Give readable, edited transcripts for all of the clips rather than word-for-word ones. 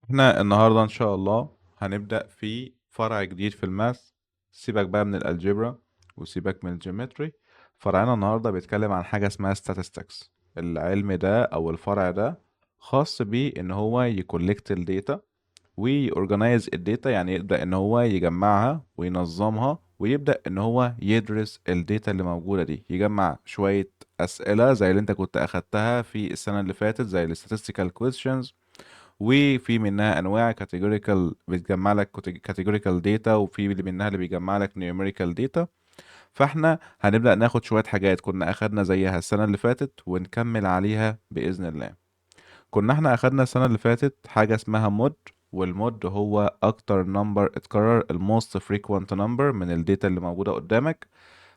احنا النهاردة ان شاء الله هنبدأ في فرع جديد في ال math. سيبك بقى من ال algebra وسيبك من ال geometry. فرعنا النهاردة بيتكلم عن حاجة اسمها statistics. العلم ده او الفرع ده خاص بيه ان هو ي collect ال data وي organize ال data، يعني يبدأ ان هو يجمعها وينظمها ويبدأ ان هو يدرس ال data اللي موجودة دي، يجمع شوية أسئلة زي اللي انت كنت أخدتها في السنة اللي فاتت زي ال statistical questions، وفي منها انواع categorical بتجمع لك categorical data، وفي اللي منها اللي بيجمع لك numerical data. فاحنا هنبدأ ناخد شوية حاجات كنا اخدنا زيها السنة اللي فاتت ونكمل عليها بإذن الله. كنا احنا اخدنا السنة اللي فاتت حاجة اسمها mode، وال mode هو اكتر number اتكرر، ال most frequent number من ال data اللي موجودة قدامك.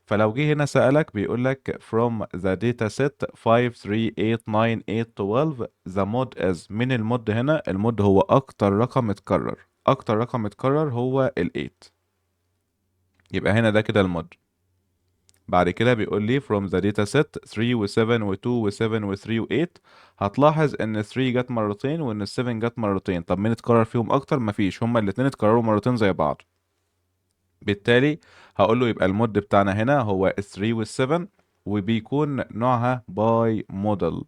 فلو جه هنا سألك بيقولك from the data set 5 3 8 9 8 12 the mode is، من ال mode هنا؟ ال mode هو أكتر رقم اتكرر، أكتر رقم اتكرر هو ال 8، يبقى هنا ده كده ال mode. بعد كده بيقول لي from the data set 3 و 7 و 2 و 7 و 3 و 8. هتلاحظ ان 3 جت مرتين وان ال 7 جت مرتين. طب مين اتكرر فيهم اكتر؟ مفيش، هما الاتنين اتكرروا مرتين زي بعض. بالتالي هقول له يبقى ال mode بتاعنا هنا هو 3 وال 7، وبيكون نوعها bimodal.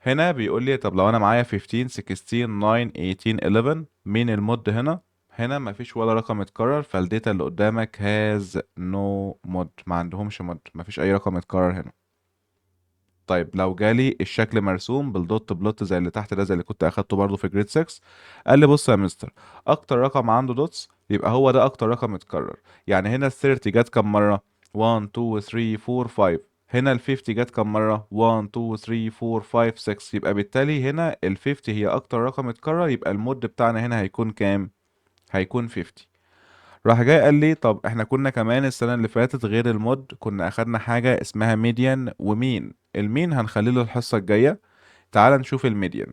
هنا بيقول لي طب لو انا معايا 15 16 9 18 11، مين ال mode هنا؟ هنا مفيش ولا رقم اتكرر، فال data اللي قدامك has no mode، ما عندهمش mode، مفيش اي رقم اتكرر هنا. طيب لو جالي الشكل مرسوم بال dot plot زي اللي تحت ده، زي اللي كنت اخدته برضو في grade 6، قال لي بص يا مستر، اكتر رقم عنده dots يبقى هو ده اكتر رقم اتكرر. يعني هنا ال 30 جت كام مره؟ 1 2 3 4 5. هنا ال 50 جت كام مره؟ 1 2 3 4 5 6. يبقى بالتالي هنا ال 50 هي اكتر رقم اتكرر، يبقى ال mode بتاعنا هنا هيكون كام؟ هيكون 50. راح جاي قال لي طب احنا كنا كمان السنة اللي فاتت غير ال mode كنا اخدنا حاجة اسمها median و mean. ال mean هنخليه للحصة الجاية، تعال نشوف ال median.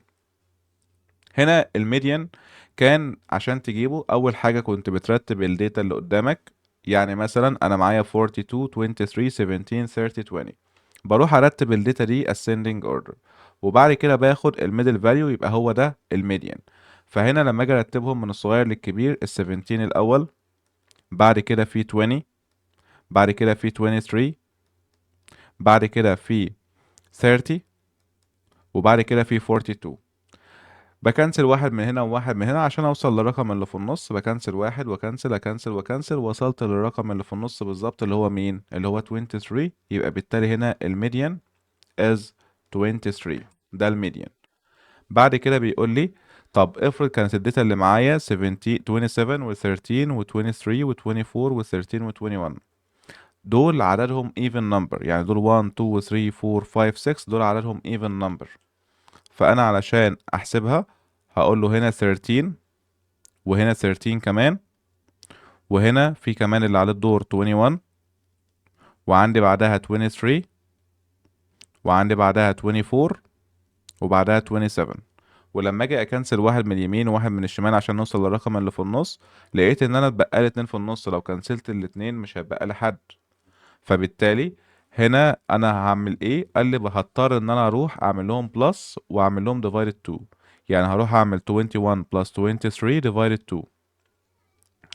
هنا ال median كان عشان تجيبه اول حاجة كنت بترتب ال data اللي قدامك. يعني مثلا انا معايا 42 23 17 30 20، بروح ارتب ال data دي ascending order، وبعد كده باخد ال middle value يبقى هو ده ال median. فهنا لما اجي ارتبهم من الصغير للكبير، ال 17 الاول، بعد كده في 20، بعد كده في 23، بعد كده في 30، وبعد كده في 42. ب cancel واحد من هنا وواحد من هنا عشان اوصل للرقم اللي في النص. ب cancel واحد وكنسل اكنسل وكنسل، وصلت للرقم اللي في النص بالظبط اللي هو مين؟ اللي هو 23. يبقى بالتالي هنا ال median is 23، ده ال median. بعد كده بيقول لي طب افرض كانت ال data اللي معايا 27 و 13 و 23 و 24 و 13 و 21، دول عددهم even number، يعني دول 1 2 3 4 5 6، دول عددهم even number. فأنا علشان أحسبها هقول له هنا 13 وهنا 13 كمان، وهنا في كمان اللي على الدور 21، وعندي بعدها 23، وعندي بعدها 24، وبعدها 27. ولما اجي ا cancel واحد من اليمين وواحد من الشمال عشان نوصل للرقم اللي في النص، لقيت ان انا اتبقى لي اتنين في النص، لو cancel ت الاتنين مش هيبقى لي حد. فبالتالي هنا انا هعمل ايه؟ قال لي هضطر ان انا اروح اعمل لهم plus واعمل لهم divided 2، يعني هروح اعمل 21 plus 23 divided 2،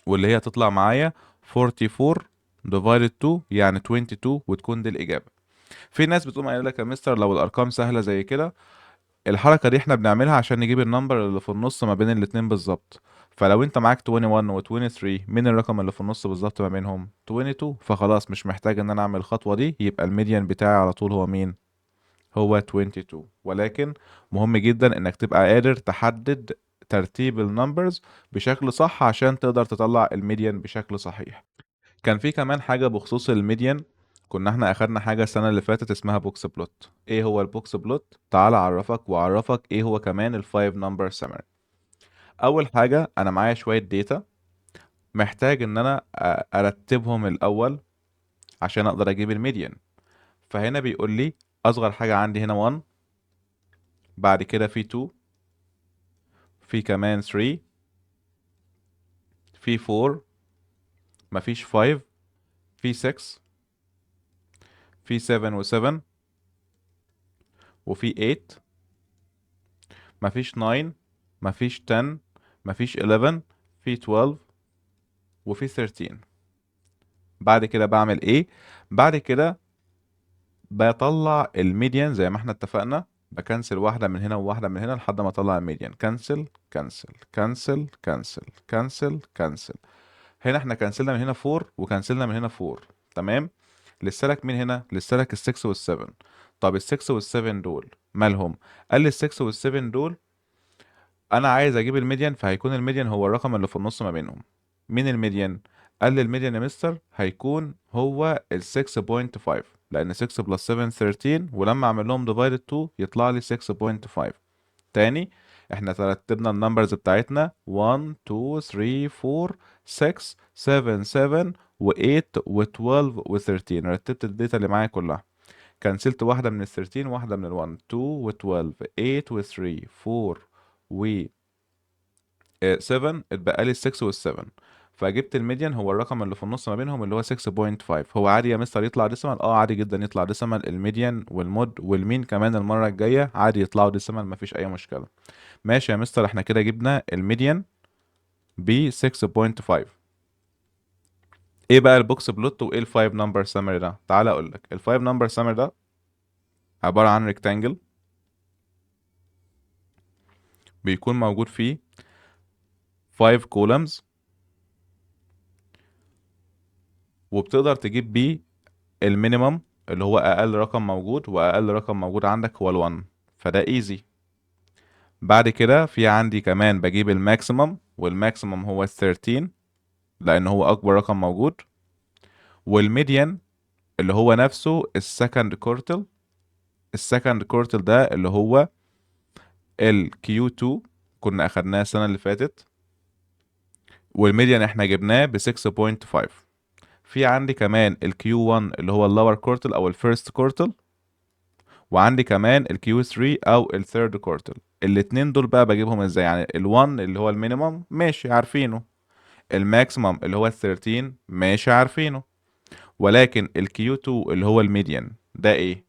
واللي هي تطلع معايا 44 divided 2، يعني 22، وتكون دي الإجابة. في ناس بتقوم قايله لك يا مستر لو الأرقام سهلة زي كده، الحركة دي احنا بنعملها عشان نجيب ال number اللي في النص ما بين الاتنين بالظبط. فلو انت معاك 21 و 23، مين الرقم اللي في النص بالظبط ما بينهم؟ 22. فخلاص مش محتاج ان انا اعمل الخطوة دي، يبقى ال median بتاعي على طول هو مين؟ هو 22. ولكن مهم جدا انك تبقى قادر تحدد ترتيب ال numbers بشكل صح عشان تقدر تطلع ال median بشكل صحيح. كان في كمان حاجة بخصوص ال median، كنا احنا اخدنا حاجة السنة اللي فاتت اسمها box plot. ايه هو ال box plot؟ تعال اعرفك واعرفك ايه هو كمان ال 5 number summary. اول حاجة انا معايا شوية data محتاج ان انا ارتبهم الاول عشان اقدر اجيب ال median. فهنا بيقول لي اصغر حاجة عندي هنا 1، بعد كده في 2، في كمان 3، في 4، مفيش 5، في 6، في 7 و 7، وفي 8، مفيش 9، مفيش 10. مفيش 11، في 12 وفي 13. بعد كده بعمل ايه؟ بعد كده بطلع ال median زي ما احنا اتفقنا، ب cancel واحدة من هنا وواحدة من هنا لحد ما اطلع ال median. cancel cancel cancel cancel cancel cancel. هنا احنا كنسلنا من هنا 4 وكنسلنا من هنا 4، تمام. لسه لك مين هنا؟ لسه لك ال 6 وال 7. طب ال 6 وال 7 دول مالهم؟ قال لي ال 6 وال 7 دول انا عايز اجيب ال median، فهيكون ال median هو الرقم اللي في النص ما بينهم. مين ال median؟ قال لي ال median يا مستر هيكون هو ال 6.5، لان 6 plus 7 13، ولما اعمل لهم divided 2 يطلع لي 6.5. تاني احنا ترتبنا ال numbers بتاعتنا 1 2 3 4 6 7 7 و 8 و 12 و 13. رتبت ال data اللي معايا كلها، كنسلت واحدة من ال 13 واحدة من ال 1، 2 و 12، 8 و 3، 4 و 7، اتبقى لي 6 وال 7. فجبت ال median هو الرقم اللي في النص ما بينهم اللي هو 6.5. هو عادي يا مستر يطلع decimal؟ عادي جدا يطلع decimal. ال median وال mode وال mean كمان المرة الجاية عادي يطلعوا decimal، مفيش أي مشكلة. ماشي يا مستر، احنا كده جبنا ال median ب 6.5. ايه بقى ال box plot وايه ال 5 number summary ده؟ تعالى اقول لك. ال 5 number summary ده عبارة عن rectangle بيكون موجود فيه 5 columns، وبتقدر تجيب بيه ال minimum اللي هو اقل رقم موجود، واقل رقم موجود عندك هو ال1، فده easy. بعد كده في عندي كمان بجيب ال maximum، وال maximum هو 13 لان هو اكبر رقم موجود، وال median اللي هو نفسه ال second quartile. ال second quartile ده اللي هو ال Q2 كنا اخدناه السنة اللي فاتت، وال median احنا جبناه ب 6.5. في عندي كمان ال Q1 اللي هو ال lower quartile او ال first quartile، وعندي كمان ال Q3 او ال third quartile. الاتنين دول بقى بجيبهم ازاي؟ يعني ال 1 اللي هو ال minimum ماشي عارفينه، ال maximum اللي هو ال 13 ماشي عارفينه، ولكن ال Q2 اللي هو ال median ده ايه؟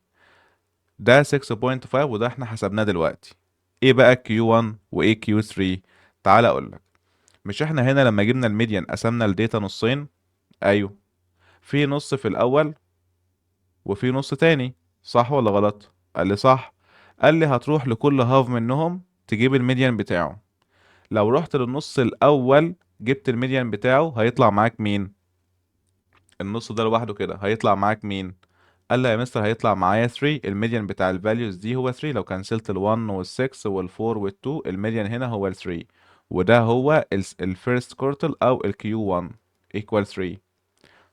ده 6.5 وده احنا حسبناه دلوقتي. ايه بقى Q1 وايه Q3؟ تعال اقول لك. مش احنا هنا لما جبنا ال median قسمنا ال data نصين؟ ايوه، في نص في الاول وفي نص تاني، صح ولا غلط؟ قال لي صح. قال لي هتروح لكل half منهم تجيب ال median بتاعه. لو رحت للنص الاول جبت ال median بتاعه هيطلع معاك مين؟ النص ده لوحده كده هيطلع معاك مين؟ قال لي يا مستر هيطلع معايا 3. ال median بتاع ال values دي هو 3. لو كنسلت ال 1 وال 6 وال 4 وال 2، ال median هنا هو ال 3، وده هو ال first quartile او ال Q1 equal 3.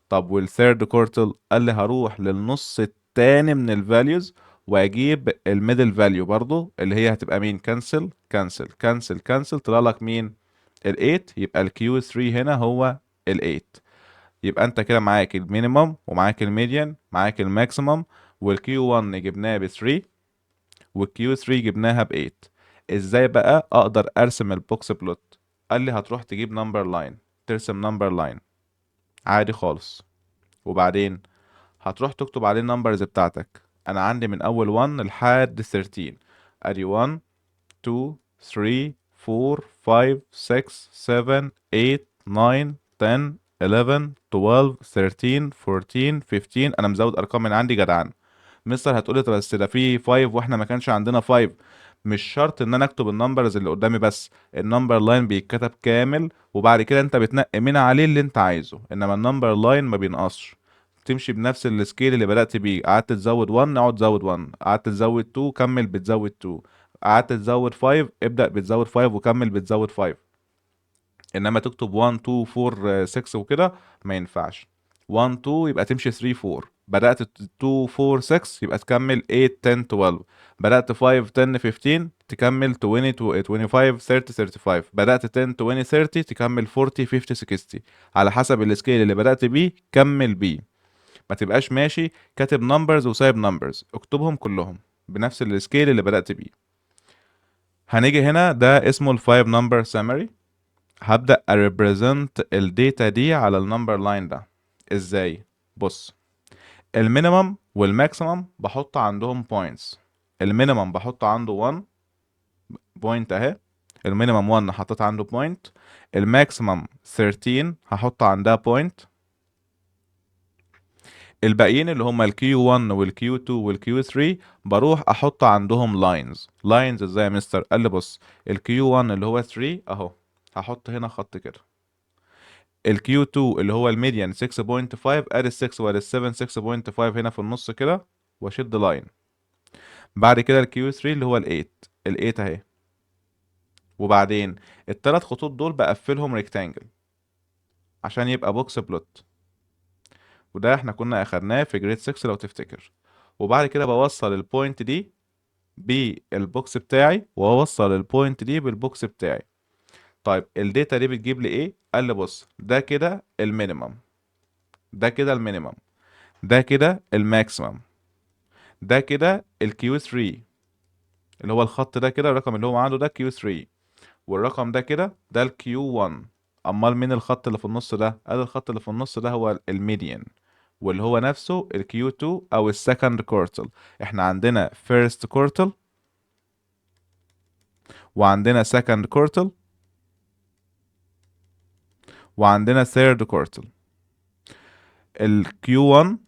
طب وال third quartile؟ قال لي هروح للنص التاني من ال values واجيب ال middle value برضو اللي هي هتبقى مين؟ cancel cancel cancel cancel، طلع لك مين؟ ال 8. يبقى ال Q3 هنا هو ال 8. يبقى انت كده معاك ال minimum ومعاك ال median معاك ال maximum، وال Q1 جبناها ب 3 وال Q3 جبناها ب 8. ازاي بقى اقدر ارسم ال box plot؟ قال لي هتروح تجيب number line، ترسم number line عادي خالص، وبعدين هتروح تكتب عليه ال numbers بتاعتك. انا عندي من اول 1 لحد 13، ادي 1 2 3 4 5 6 7 8 9 10 11 12 13 14 15. انا مزود ارقام من عندي جدعان. مستر هتقولي طب بس ده في 5 واحنا ما كانش عندنا 5. مش شرط ان انا اكتب ال numbers اللي قدامي بس، ال number line بيتكتب كامل وبعد كده انت بتنقي من عليه اللي انت عايزه، انما ال number line ما بينقصش، تمشي بنفس ال scale اللي بدأت بيه. قعدت تزود 1 اقعد تزود 1، قعدت تزود 2 كمل بتزود 2، قعدت تزود 5 ابدأ بتزود 5 وكمل بتزود 5. انما تكتب 1 2 4 6 وكده ما ينفعش. 1 2 يبقى تمشي 3 4، بدأت 2 4 6 يبقى تكمل 8 10 12، بدأت 5 10 15 تكمل 20 25 30 35، بدأت 10 20 30 تكمل 40 50 60، على حسب ال scale اللي بدأت بيه كمل بيه. ما تبقاش ماشي كاتب numbers وسايب numbers، اكتبهم كلهم بنفس ال scale اللي بدأت بيه. هنيجي هنا ده اسمه ال 5 number summary. هبدأ أ represent ال data دي على ال number line ده ازاي؟ بص، ال minimum وال maximum بحط عندهم points. ال minimum بحط عنده 1 point اهي، ال minimum 1 حطيت عنده point، ال maximum 13 هحط عندها point، الباقيين اللي هم ال Q 1 وال Q 2 وال Q 3 بروح احط عندهم lines. lines ازاي يا مستر؟ قال لي بص، ال Q 1 اللي هو 3 اهو هحط هنا خط كده، ال Q 2 اللي هو ال median 6.5 ادي 6 وادي 7 6.5 هنا في النص كده واشد line. بعد كده ال Q 3 اللي هو ال 8، ال 8 اهي، وبعدين الثلاث خطوط دول بقفلهم rectangle عشان يبقى box plot، وده احنا كنا اخدناه في grade 6 لو تفتكر. وبعد كده بوصل ال point دي بال box بتاعي واوصل ال point دي بال box بتاعي. طيب ال data دي بتجيب لي ايه؟ قال لي بص، ده كده ال minimum، ده كده ال minimum، ده كده ال maximum، ده كده ال Q 3 اللي هو الخط ده كده الرقم اللي هو عنده ده Q 3، والرقم ده كده ده ال Q 1. امال مين الخط اللي في النص ده؟ قال الخط اللي في النص ده هو ال median، واللي هو نفسه ال Q 2 او ال second quartile. احنا عندنا first quartile وعندنا second quartile وعندنا third quartile. ال Q 1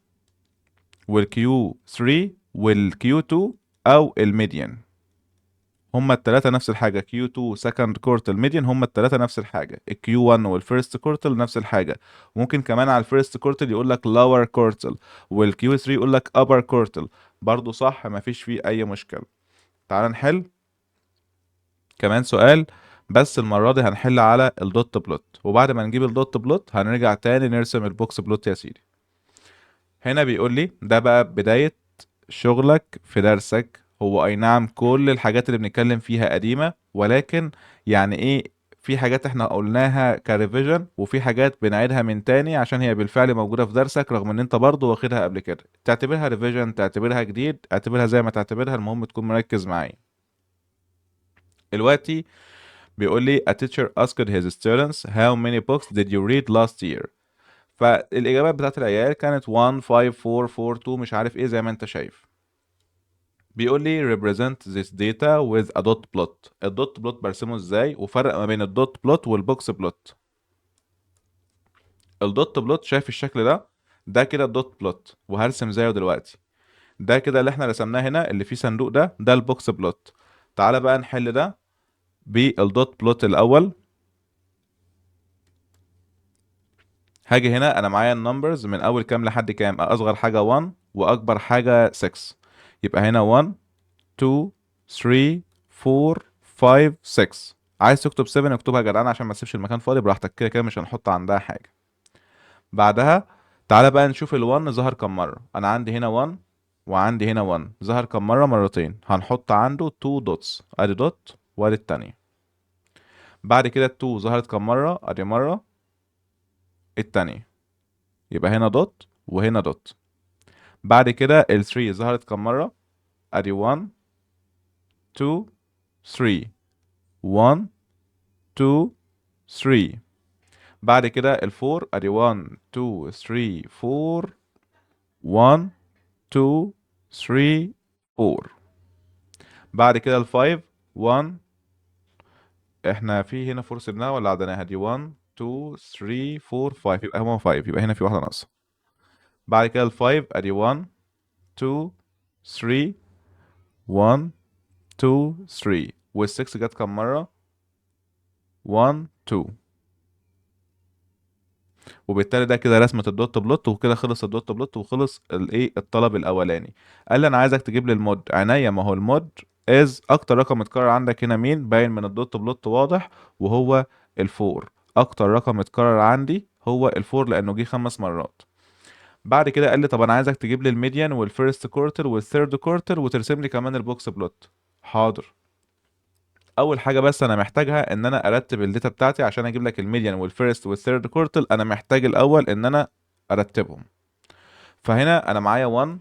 وال Q 3 وال Q 2 او ال median هما التلاتة نفس الحاجة. Q 2 second quartile median هما التلاتة نفس الحاجة. ال Q 1 وال first quartile نفس الحاجة. ممكن كمان على ال first quartile يقول لك lower quartile، وال Q 3 يقول لك upper quartile، برضو صح، مفيش فيه أي مشكلة. تعال نحل كمان سؤال، بس المرة دي هنحل على ال dot plot، وبعد ما نجيب ال dot plot هنرجع تاني نرسم ال box plot يا سيدي. هنا بيقول لي ده بقى بداية شغلك في درسك. هو اي نعم كل الحاجات اللي بنتكلم فيها قديمة، ولكن يعني ايه، في حاجات احنا قلناها ك revision وفي حاجات بنعيدها من تاني عشان هي بالفعل موجودة في درسك رغم ان انت برضو واخدها قبل كده. تعتبرها revision، تعتبرها جديد، اعتبرها زي ما تعتبرها، المهم تكون مركز معايا. دلوقتي بيقول لي a teacher asked his students how many books did you read last year. فالإجابات بتاعت العيال كانت 1 5 4 4 2 مش عارف ايه زي ما انت شايف. بيقول لي represent this data with a dot plot. ال dot plot برسمه ازاي، وفرق ما بين ال dot plot وال box plot. ال dot plot شايف الشكل ده، ده كده ال dot plot وهرسم زيه دلوقتي. ده كده اللي احنا رسمناه هنا اللي فيه صندوق ده، ده ال box plot. تعالى بقى نحل ده بال dot plot الاول. هاجي هنا انا معايا ال numbers من اول كام لحد كام، اصغر حاجه 1 واكبر حاجه 6، يبقى هنا 1 2 3 4 5 6. عايز تكتب 7 اكتبها يا جدعان عشان ما تسيبش المكان فاضي براحتك، كده كده مش هنحط عندها حاجه. بعدها تعالى بقى نشوف ال1 ظهر كام مره. انا عندي هنا 1 وعندي هنا 1، ظهر كام مره؟ مرتين. هنحط عنده 2 dots، ادي dot وادي التانية. بعد كده 2 ظهرت كام مره؟ ادي مره، التانية، يبقى هنا dot وهنا dot. بعد كده ال 3 ظهرت كام مره؟ ادي 1 2 3، 1 2 3. بعد كده ال 4 ادي 1 2 3 4، 1 2 3 4. بعد كده ال 5، 1، احنا في هنا 4 سيبناها ولا عدناها؟ دي 1 2 3 4 5، يبقى هما 5، يبقى هنا في واحدة ناقصة. بعد كده ال 5 ادي 1 2 3، 1 2 3، وال 6 جت كام مرة؟ 1 2. وبالتالي ده كده رسمة ال dot plot، وكده خلص ال dot plot وخلص الايه الطلب الاولاني. قال لي انا عايزك تجيب لي ال mode. عينيا، ما هو ال mode is اكتر رقم اتكرر عندك هنا مين؟ باين من ال dot plot واضح، وهو ال four. اكتر رقم اتكرر عندي هو ال four لانه جه 5 مرات. بعد كده قال لي طب انا عايزك تجيب لي ال median وال first quartile وال third quartile وترسم لي كمان ال box plot. حاضر. اول حاجه بس انا محتاجها ان انا ارتب ال data بتاعتي عشان اجيب لك ال median وال first وال third quartile. انا محتاج الاول ان انا ارتبهم. فهنا انا معايا 1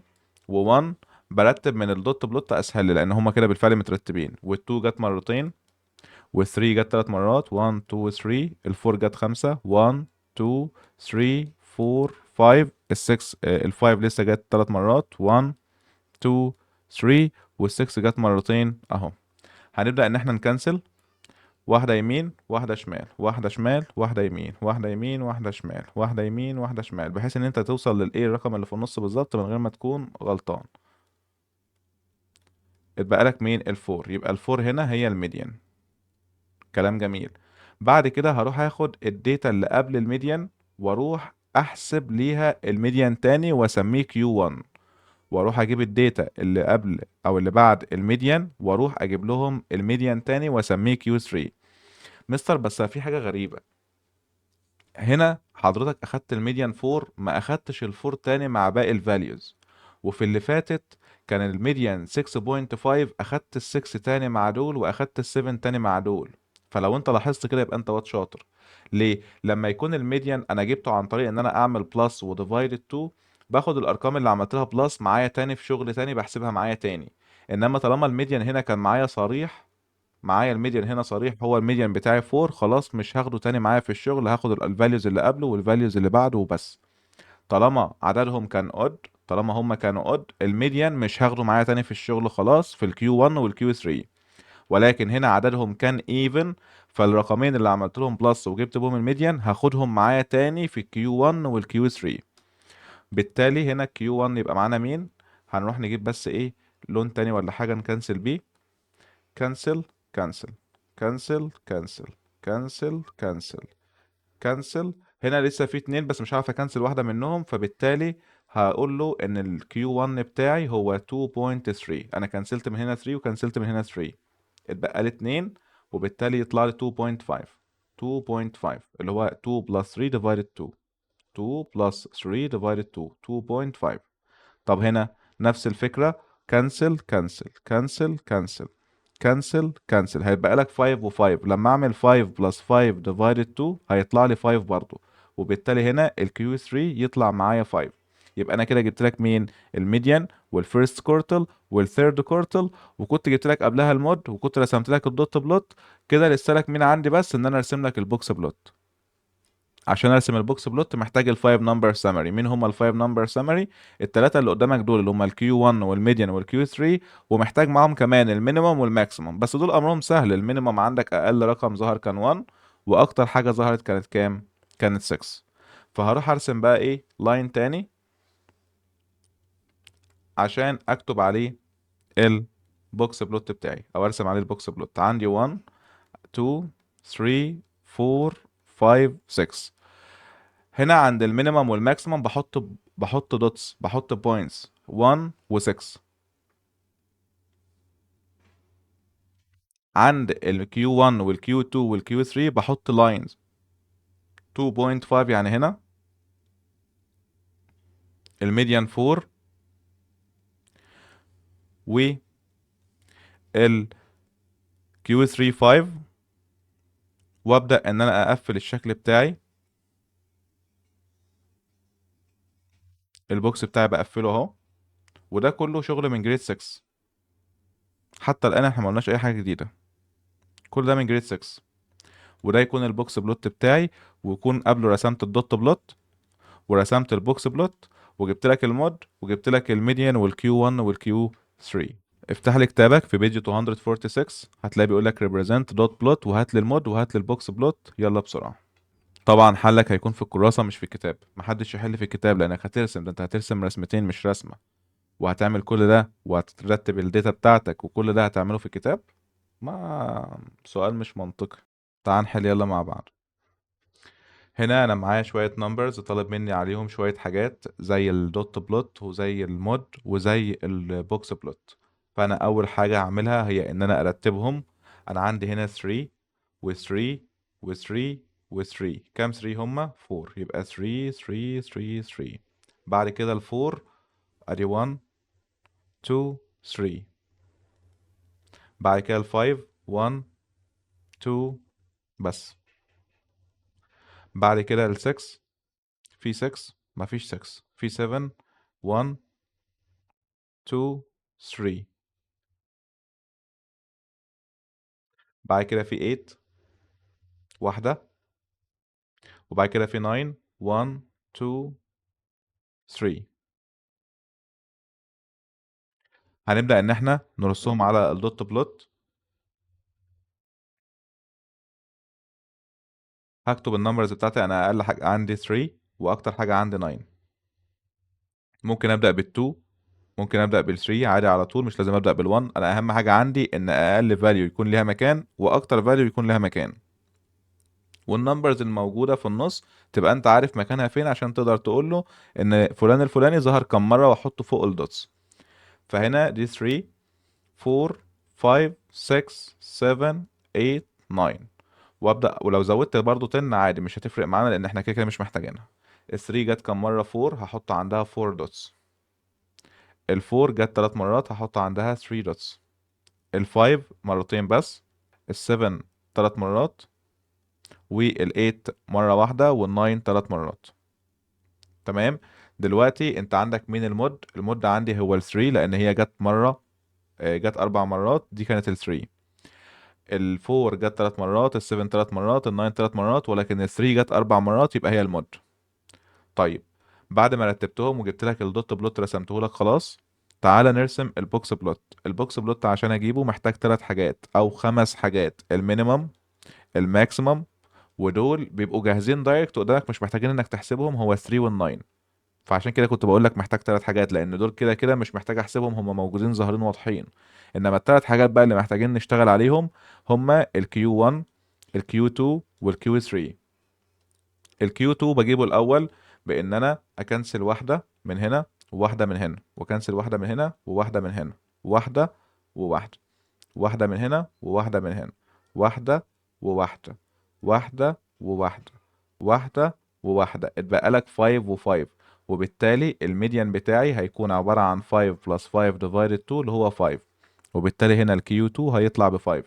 و1، برتب من ال dot plot اسهل لي لان هما كده بالفعل مترتبين. وال2 جت مرتين، وال3 جت 3 مرات، 1 2 3، ال4 جت 5، 1 2 3 4 5، ال6، ال5 لسه جت 3 مرات، 1 2 3، وال6 جت مرتين اهو. هنبدأ ان احنا نكنسل واحدة يمين واحدة شمال، واحدة شمال واحدة يمين، واحدة يمين واحدة شمال، واحدة يمين واحدة شمال، بحيث ان انت توصل للايه الرقم اللي في النص بالظبط من غير ما تكون غلطان. اتبقى لك مين؟ ال four. يبقى ال four هنا هي ال median. كلام جميل. بعد كده هروح اخد ال data اللي قبل ال median واروح احسب ليها ال median تاني واسميه Q 1، واروح اجيب ال data اللي قبل او اللي بعد ال median واروح اجيب لهم ال median تاني واسميه Q 3. مستر بس في حاجة غريبة هنا، حضرتك اخدت ال median 4 ما اخدتش ال four تاني مع باقي ال values، وفي اللي فاتت كان ال median 6.5 اخدت ال 6 تاني مع دول واخدت ال 7 تاني مع دول. فلو انت لاحظت كده يبقى انت واد شاطر. ليه؟ لما يكون ال median انا جبته عن طريق ان انا اعمل plus و divided 2، باخد الارقام اللي عملت لها plus معايا تاني في شغل تاني بحسبها معايا تاني. انما طالما ال median هنا كان معايا صريح، معايا ال median هنا صريح هو ال median بتاعي 4، خلاص مش هاخده تاني معايا في الشغل، هاخد ال values اللي قبله وال values اللي بعده وبس. طالما عددهم كان odd، طالما هم كانوا odd، ال median مش هاخده معايا تاني في الشغل خلاص في ال Q 1 وال Q 3. ولكن هنا عددهم كان even، فالرقمين اللي عملت لهم plus وجبت بهم ال median هاخدهم معايا تاني في ال Q 1 وال Q 3. بالتالي هنا Q 1 يبقى معانا مين؟ هنروح نجيب بس ايه لون تاني ولا حاجة نكنسل بيه. cancel cancel cancel cancel cancel cancel cancel. هنا لسه في 2 بس مش عارف اكنسل واحدة منهم، فبالتالي هقول له ان ال Q 1 بتاعي هو 2.3. انا كنسلت من هنا 3 وكنسلت من هنا 3، اتبقى لي 2، وبالتالي يطلع لي 2.5. 2.5 اللي هو 2 plus 3 divided 2، 2 plus 3 divided 2، 2.5. طب هنا نفس الفكرة، cancel cancel cancel cancel cancel cancel، هيبقى لك 5 و 5. لما اعمل 5 plus 5 divided 2 هيطلع لي 5 برضو، وبالتالي هنا ال Q 3 يطلع معايا 5. يبقى انا كده جبت لك مين؟ ال median وال first quartile وال third quartile، وكنت جبت لك قبلها ال mode، وكنت رسمت لك ال dot plot. كده لسه لك مين عندي؟ بس ان انا ارسم لك ال box plot. عشان ارسم ال box plot محتاج ال 5 number summary. مين هم ال 5 number summary؟ الثلاثه اللي قدامك دول اللي هم ال Q 1 وال median وال Q 3، ومحتاج معاهم كمان ال minimum وال maximum. بس دول امرهم سهل. ال minimum عندك اقل رقم ظهر كان 1، واكتر حاجه ظهرت كانت كام؟ كانت 6. فهروح ارسم بقى ايه؟ line تاني عشان اكتب عليه ال box plot بتاعي او ارسم عليه ال box plot. عندي 1 2 3 4 5 6. هنا عند ال minimum وال maximum بحط dots، بحط points 1 و 6. عند ال Q 1 وال Q 2 وال Q 3 بحط lines 2.5، يعني هنا ال median 4 و ال Q 3 5، وابدأ ان انا اقفل الشكل بتاعي. ال box بتاعي بقفله اهو، وده كله شغل من grade 6. حتى الان احنا ما قلناش اي حاجه جديده، كل ده من grade 6. وده يكون ال box plot بتاعي، ويكون قبله رسمت ال dot plot ورسمت ال box plot وجبت لك ال mode وجبت لك ال median وال Q 1 وال Q 3. افتح لي كتابك في page 246، هتلاقي بيقول لك represent dot plot، وهات لي ال mode وهات لي ال box plot. يلا بسرعه. طبعا حلك هيكون في الكراسه مش في الكتاب، محدش يحل في الكتاب لانك هترسم، ده انت هترسم رسمتين مش رسمه، وهتعمل كل ده وهترتب ال data بتاعتك وكل ده هتعمله في الكتاب؟ ما سؤال مش منطقي. تعال نحل يلا مع بعض. هنا انا معايا شويه numbers طالب مني عليهم شويه حاجات زي ال dot plot وزي ال mode وزي ال box plot. فانا اول حاجه هعملها هي ان انا ارتبهم. انا عندي هنا 3 و 3 و 3 و 3، كام 3 هما؟ 4، يبقى 3 3 3 3. بعد كده ال 4 ادي 1 2 3، بعد كده ال 5 1 2 بس، بعد كده ال 6 في 6 مفيش 6، في 7 1 2 3، بعد كده في 8 واحدة، وبعد كده في 9 1 2 3. هنبدأ إن إحنا نرصهم على ال dot plot. هكتب ال numbers بتاعتي، انا اقل حاجة عندي 3 واكتر حاجة عندي 9. ممكن ابدا بال2، ممكن ابدا بال3 عادي على طول، مش لازم ابدا بال1. انا اهم حاجة عندي ان اقل value يكون ليها مكان واكتر value يكون لها مكان، وال numbers الموجودة في النص تبقى انت عارف مكانها فين عشان تقدر تقول له ان فلان الفلاني ظهر كم مرة واحطه فوق ال dots. فهنا دي 3 4 5 6 7 8 9، وابدا، ولو زودت برضو 10 عادي مش هتفرق معانا لان احنا كده كده مش محتاجينها. ال 3 جت كم مرة؟ 4، هحط عندها 4 dots. ال 4 جت 3 مرات، هحط عندها 3 dots. ال 5 مرتين بس، ال 7 3 مرات، وال 8 مرة واحدة، وال 9 3 مرات. تمام. دلوقتي انت عندك مين ال mode؟ ال mode عندي هو ال 3 لان هي جت مرة، جت 4 مرات، دي كانت ال 3. ال 4 جت 3 مرات، ال 7 3 مرات، ال 9 3 مرات، ولكن ال 3 جت 4 مرات، يبقى هي ال mode. طيب بعد ما رتبتهم وجبت لك ال dot plot رسمته لك خلاص، تعالى نرسم ال box plot. ال box plot عشان اجيبه محتاج 3 حاجات او 5 حاجات، ال minimum، ال maximum، ودول بيبقوا جاهزين direct قدامك مش محتاجين انك تحسبهم، هو 3 وال 9. فعشان كده كنت بقول لك محتاج 3 حاجات، لان دول كده كده مش محتاج احسبهم، هم موجودين ظاهرين واضحين. انما الثلاث حاجات بقى اللي محتاجين نشتغل عليهم هما ال Q 1، ال Q 2، وال Q 3. ال Q 2 بجيبه الاول بان انا ا cancel واحدة من هنا وواحدة من هنا، وا cancel واحدة من هنا وواحدة من هنا، واحدة وواحدة، واحدة من هنا وواحدة من هنا، واحدة وواحدة، واحدة وواحدة، واحدة وواحدة. اتبقى لك 5 و5، وبالتالي ال median بتاعي هيكون عبارة عن 5 plus 5 divided 2 اللي هو 5، وبالتالي هنا ال Q 2 هيطلع ب 5.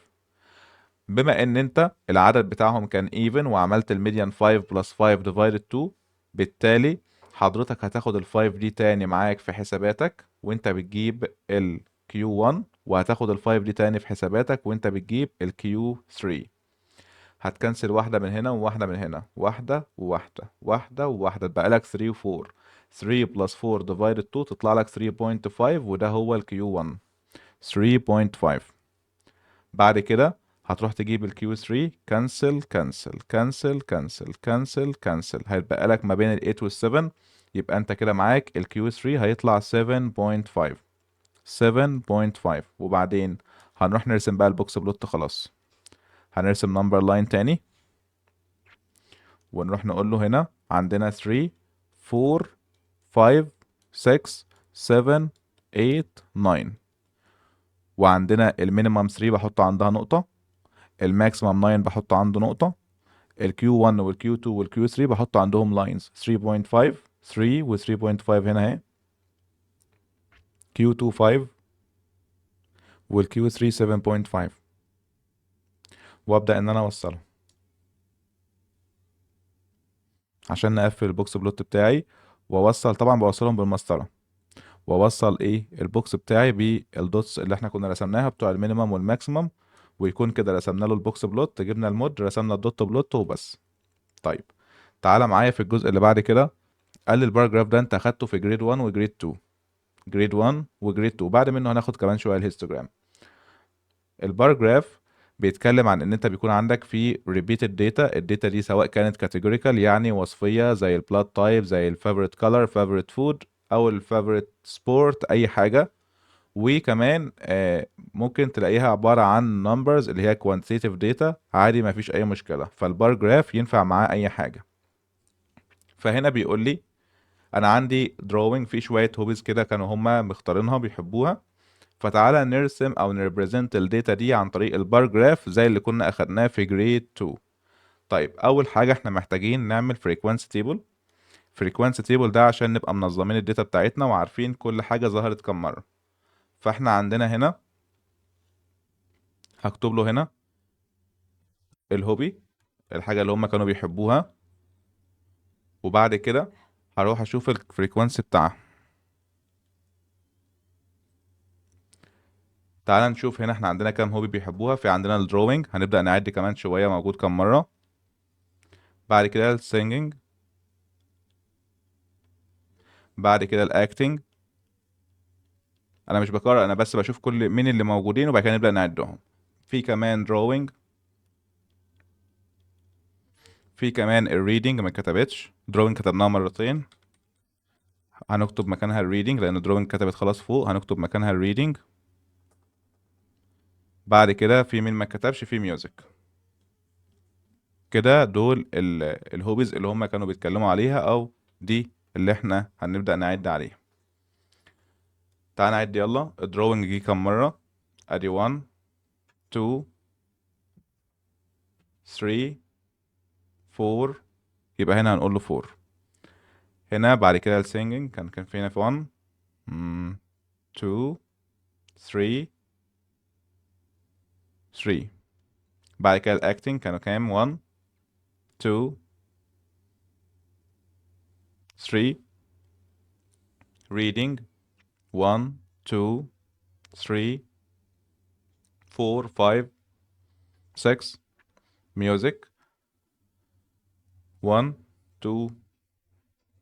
بما ان انت العدد بتاعهم كان even وعملت ال median 5 plus 5 divided 2، بالتالي حضرتك هتاخد ال 5 دي تاني معاك في حساباتك وانت بتجيب ال Q1، وهتاخد ال 5 دي تاني في حساباتك وانت بتجيب ال Q3. هت cancel واحدة من هنا وواحدة من هنا، واحدة وواحدة، واحدة وواحدة، اتبقى لك 3 و 4. 3 plus 4 divided 2 تطلع لك 3.5، وده هو ال Q1 3.5. بعد كده هتروح تجيب ال Q3، cancel cancel cancel cancel cancel cancel، هيتبقى لك ما بين ال 8 وال 7، يبقى انت كده معاك ال Q3 هيطلع 7.5، 7.5. وبعدين هنروح نرسم بقى ال box plot. خلاص هنرسم number line تاني، ونروح نقول له هنا عندنا 3 4 5 6 7 8 9، وعندنا ال minimum 3 بحط عندها نقطة، ال maximum 9 بحط عنده نقطة، ال Q1 وال Q2 وال Q3 بحط عندهم lines 3.5، 3 و 3.5 هنا اهي، Q2 5 وال Q3 7.5، وابدأ ان انا اوصلهم عشان نقفل ال box plot بتاعي. واوصل طبعا بوصلهم بالمسطرة، واوصل ايه ال box بتاعي بال dots اللي احنا كنا رسمناها بتوع ال minimum وال maximum، ويكون كده رسمنا له ال box plot، جبنا ال mode، رسمنا ال dot plot وبس. طيب تعالى معايا في الجزء اللي بعد كده. قال لي ال bar graph ده انت اخدته في grade 1 و grade 2، grade 1 و grade 2، بعد منه هناخد كمان شوية ال histogram. ال bar graph بيتكلم عن ان انت بيكون عندك في repeated data، ال data دي سواء كانت categorical يعني وصفيه زي ال blood type، زي ال favorite color، favorite food، او ال favorite sport، اي حاجة. وكمان ممكن تلاقيها عبارة عن numbers اللي هي quantitative data، عادي ما فيش اي مشكلة. فال bar graph ينفع معاه اي حاجة. فهنا بيقول لي انا عندي drawing في شوية hobbies كده كانوا هما مختارينها بيحبوها، فتعالى نرسم او ن represent ال data دي عن طريق ال bar graph زي اللي كنا اخدناه في grade 2. طيب اول حاجة احنا محتاجين نعمل frequency table. frequency table ده عشان نبقى منظمين ال data بتاعتنا وعارفين كل حاجة ظهرت كم مرة. فاحنا عندنا هنا هكتب له هنا ال hobby، الحاجة اللي هم كانوا بيحبوها، وبعد كده هروح اشوف ال frequency بتاعها. تعال نشوف هنا احنا عندنا كام hobby بيحبوها. في عندنا ال drawing، هنبدأ نعد كمان شوية موجود كام مرة. بعد كده ال singing، بعد كده ال acting. انا مش بكرر، انا بس بشوف كل مين اللي موجودين وبعد كده نبدأ نعدهم. في كمان drawing، في كمان ال reading ما كتبتش، drawing كتبناها مرتين، هنكتب مكانها ال reading لان drawing كتبت خلاص فوق، هنكتب مكانها ال reading. بعد كده في مين ما كتبش؟ في music. كده دول ال hobbies اللي هم كانوا بيتكلموا عليها، او دي اللي احنا هنبدأ نعد عليها. تعال نعد يلا. ال drawing جه كام مرة؟ ادي 1 2 3 4، يبقى هنا هنقول له 4. هنا بعد كده ال singing كان فينا في 1 2 3 3. بعد كده ال acting كانوا كام؟ 1 2 3. reading 1 2 3 4 5 6. music 1 2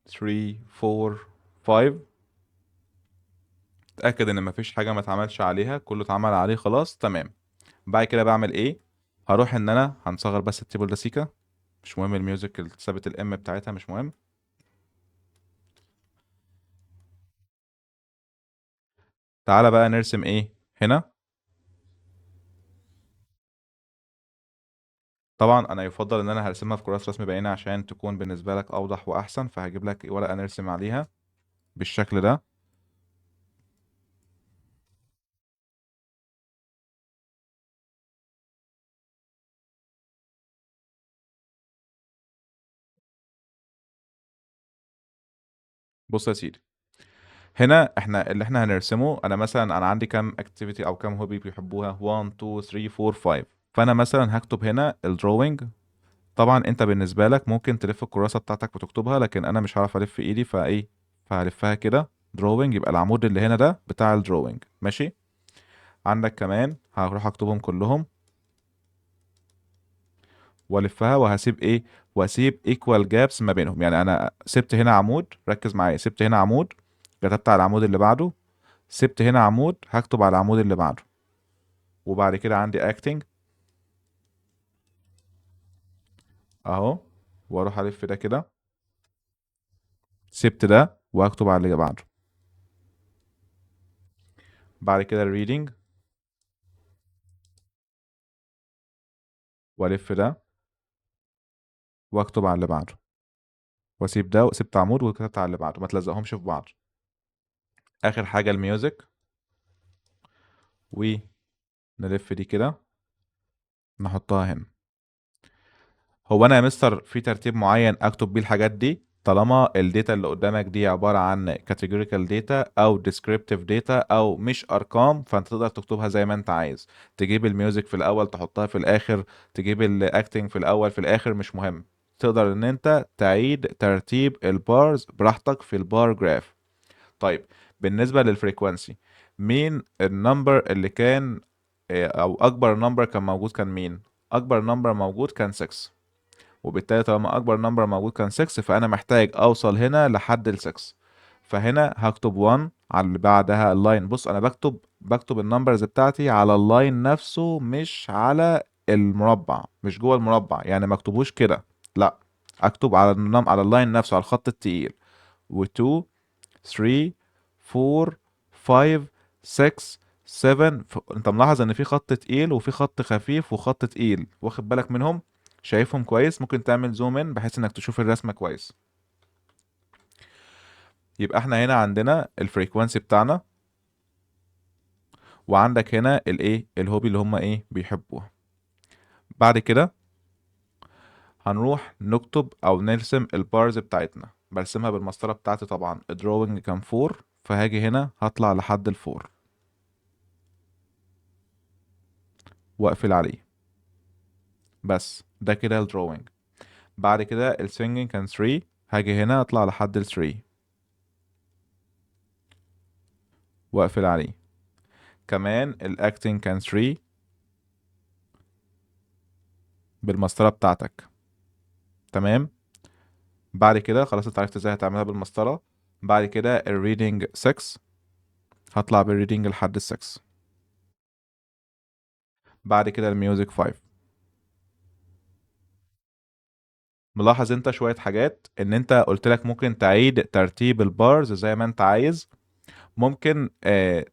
3 4 5. اتأكد ان مفيش حاجة ما اتعملش عليها، كله اتعمل عليه خلاص، تمام. بعد كده بعمل ايه؟ هروح ان انا هنصغر بس ال table ده سيكا، مش مهم ال music اللي ثابت ال M بتاعتها مش مهم. تعالى بقى نرسم ايه هنا. طبعا انا يفضل ان انا هرسمها في كراسة رسم بعينة عشان تكون بالنسبة لك اوضح واحسن، فهجيب لك ورقة نرسم عليها بالشكل ده. بص يا سيدي، هنا احنا اللي احنا هنرسمه، انا مثلا انا عندي كام activity او كام hobby بيحبوها؟ 1 2 3 4 5. فانا مثلا هكتب هنا ال drawing. طبعا انت بالنسبه لك ممكن تلف الكراسه بتاعتك وتكتبها، لكن انا مش هعرف الف ايدي، فايه، فهلفها كده drawing، يبقى العمود اللي هنا ده بتاع ال drawing، ماشي. عندك كمان هروح اكتبهم كلهم والفها، وهسيب ايه، واسيب equal gaps ما بينهم. يعني انا سبت هنا عمود، ركز معايا، سبت هنا عمود كتبت على العمود اللي بعده، سبت هنا عمود هكتب على العمود اللي بعده. وبعد كده عندي acting اهو، واروح الف ده كده، سبت ده واكتب على اللي بعده. بعد كده ال reading والف ده واكتب على اللي بعده، واسيب ده وسبت عمود وكتبت على اللي بعده، ما تلزقهمش في بعض. اخر حاجه ال music، ونلف دي كده نحطها هنا. هو انا يا مستر في ترتيب معين اكتب بيه الحاجات دي؟ طالما ال data اللي قدامك دي عبارة عن categorical data او descriptive data او مش ارقام، فانت تقدر تكتبها زي ما انت عايز. تجيب ال music في الاول تحطها في الاخر، تجيب ال acting في الاول في الاخر، مش مهم. تقدر ان انت تعيد ترتيب ال bars براحتك في ال bar graph. طيب بالنسبة لل frequency، مين ال number اللي كان، او اكبر number كان موجود كان مين؟ اكبر number موجود كان 6، وبالتالي طالما اكبر number موجود كان 6، فانا محتاج اوصل هنا لحد ال 6. فهنا هكتب 1 على اللي بعدها ال line. بص انا بكتب ال numbers بتاعتي على ال line نفسه، مش على المربع، مش جوه المربع، يعني ما اكتبوش كده، لا اكتب على ال line نفسه، على الخط التقيل. و 2 3 4 5 6 7. انت ملاحظ ان في خط تقيل وفي خط خفيف وخط تقيل، واخد بالك منهم؟ شايفهم كويس؟ ممكن تعمل zoom in بحيث انك تشوف الرسمه كويس. يبقى احنا هنا عندنا ال frequency بتاعنا، وعندك هنا الايه، ال hobby اللي هم ايه بيحبوها. بعد كده هنروح نكتب او نرسم ال bars بتاعتنا. برسمها بالمسطره بتاعتي طبعا. ال drawing كان 4، فهاجي هنا هطلع لحد ال 4 واقفل عليه، بس ده كده ال drawing. بعد كده ال singing كان 3، هاجي هنا اطلع لحد ال 3 واقفل عليه. كمان ال acting كان 3 بالمسطره بتاعتك، تمام. بعد كده خلاص انت عرفت ازاي هتعملها بالمسطره. بعد كده ال reading 6، هطلع بال reading لحد ال 6. بعد كده ال music 5. ملاحظ انت شوية حاجات، ان انت قلت لك ممكن تعيد ترتيب ال bars زي ما انت عايز. ممكن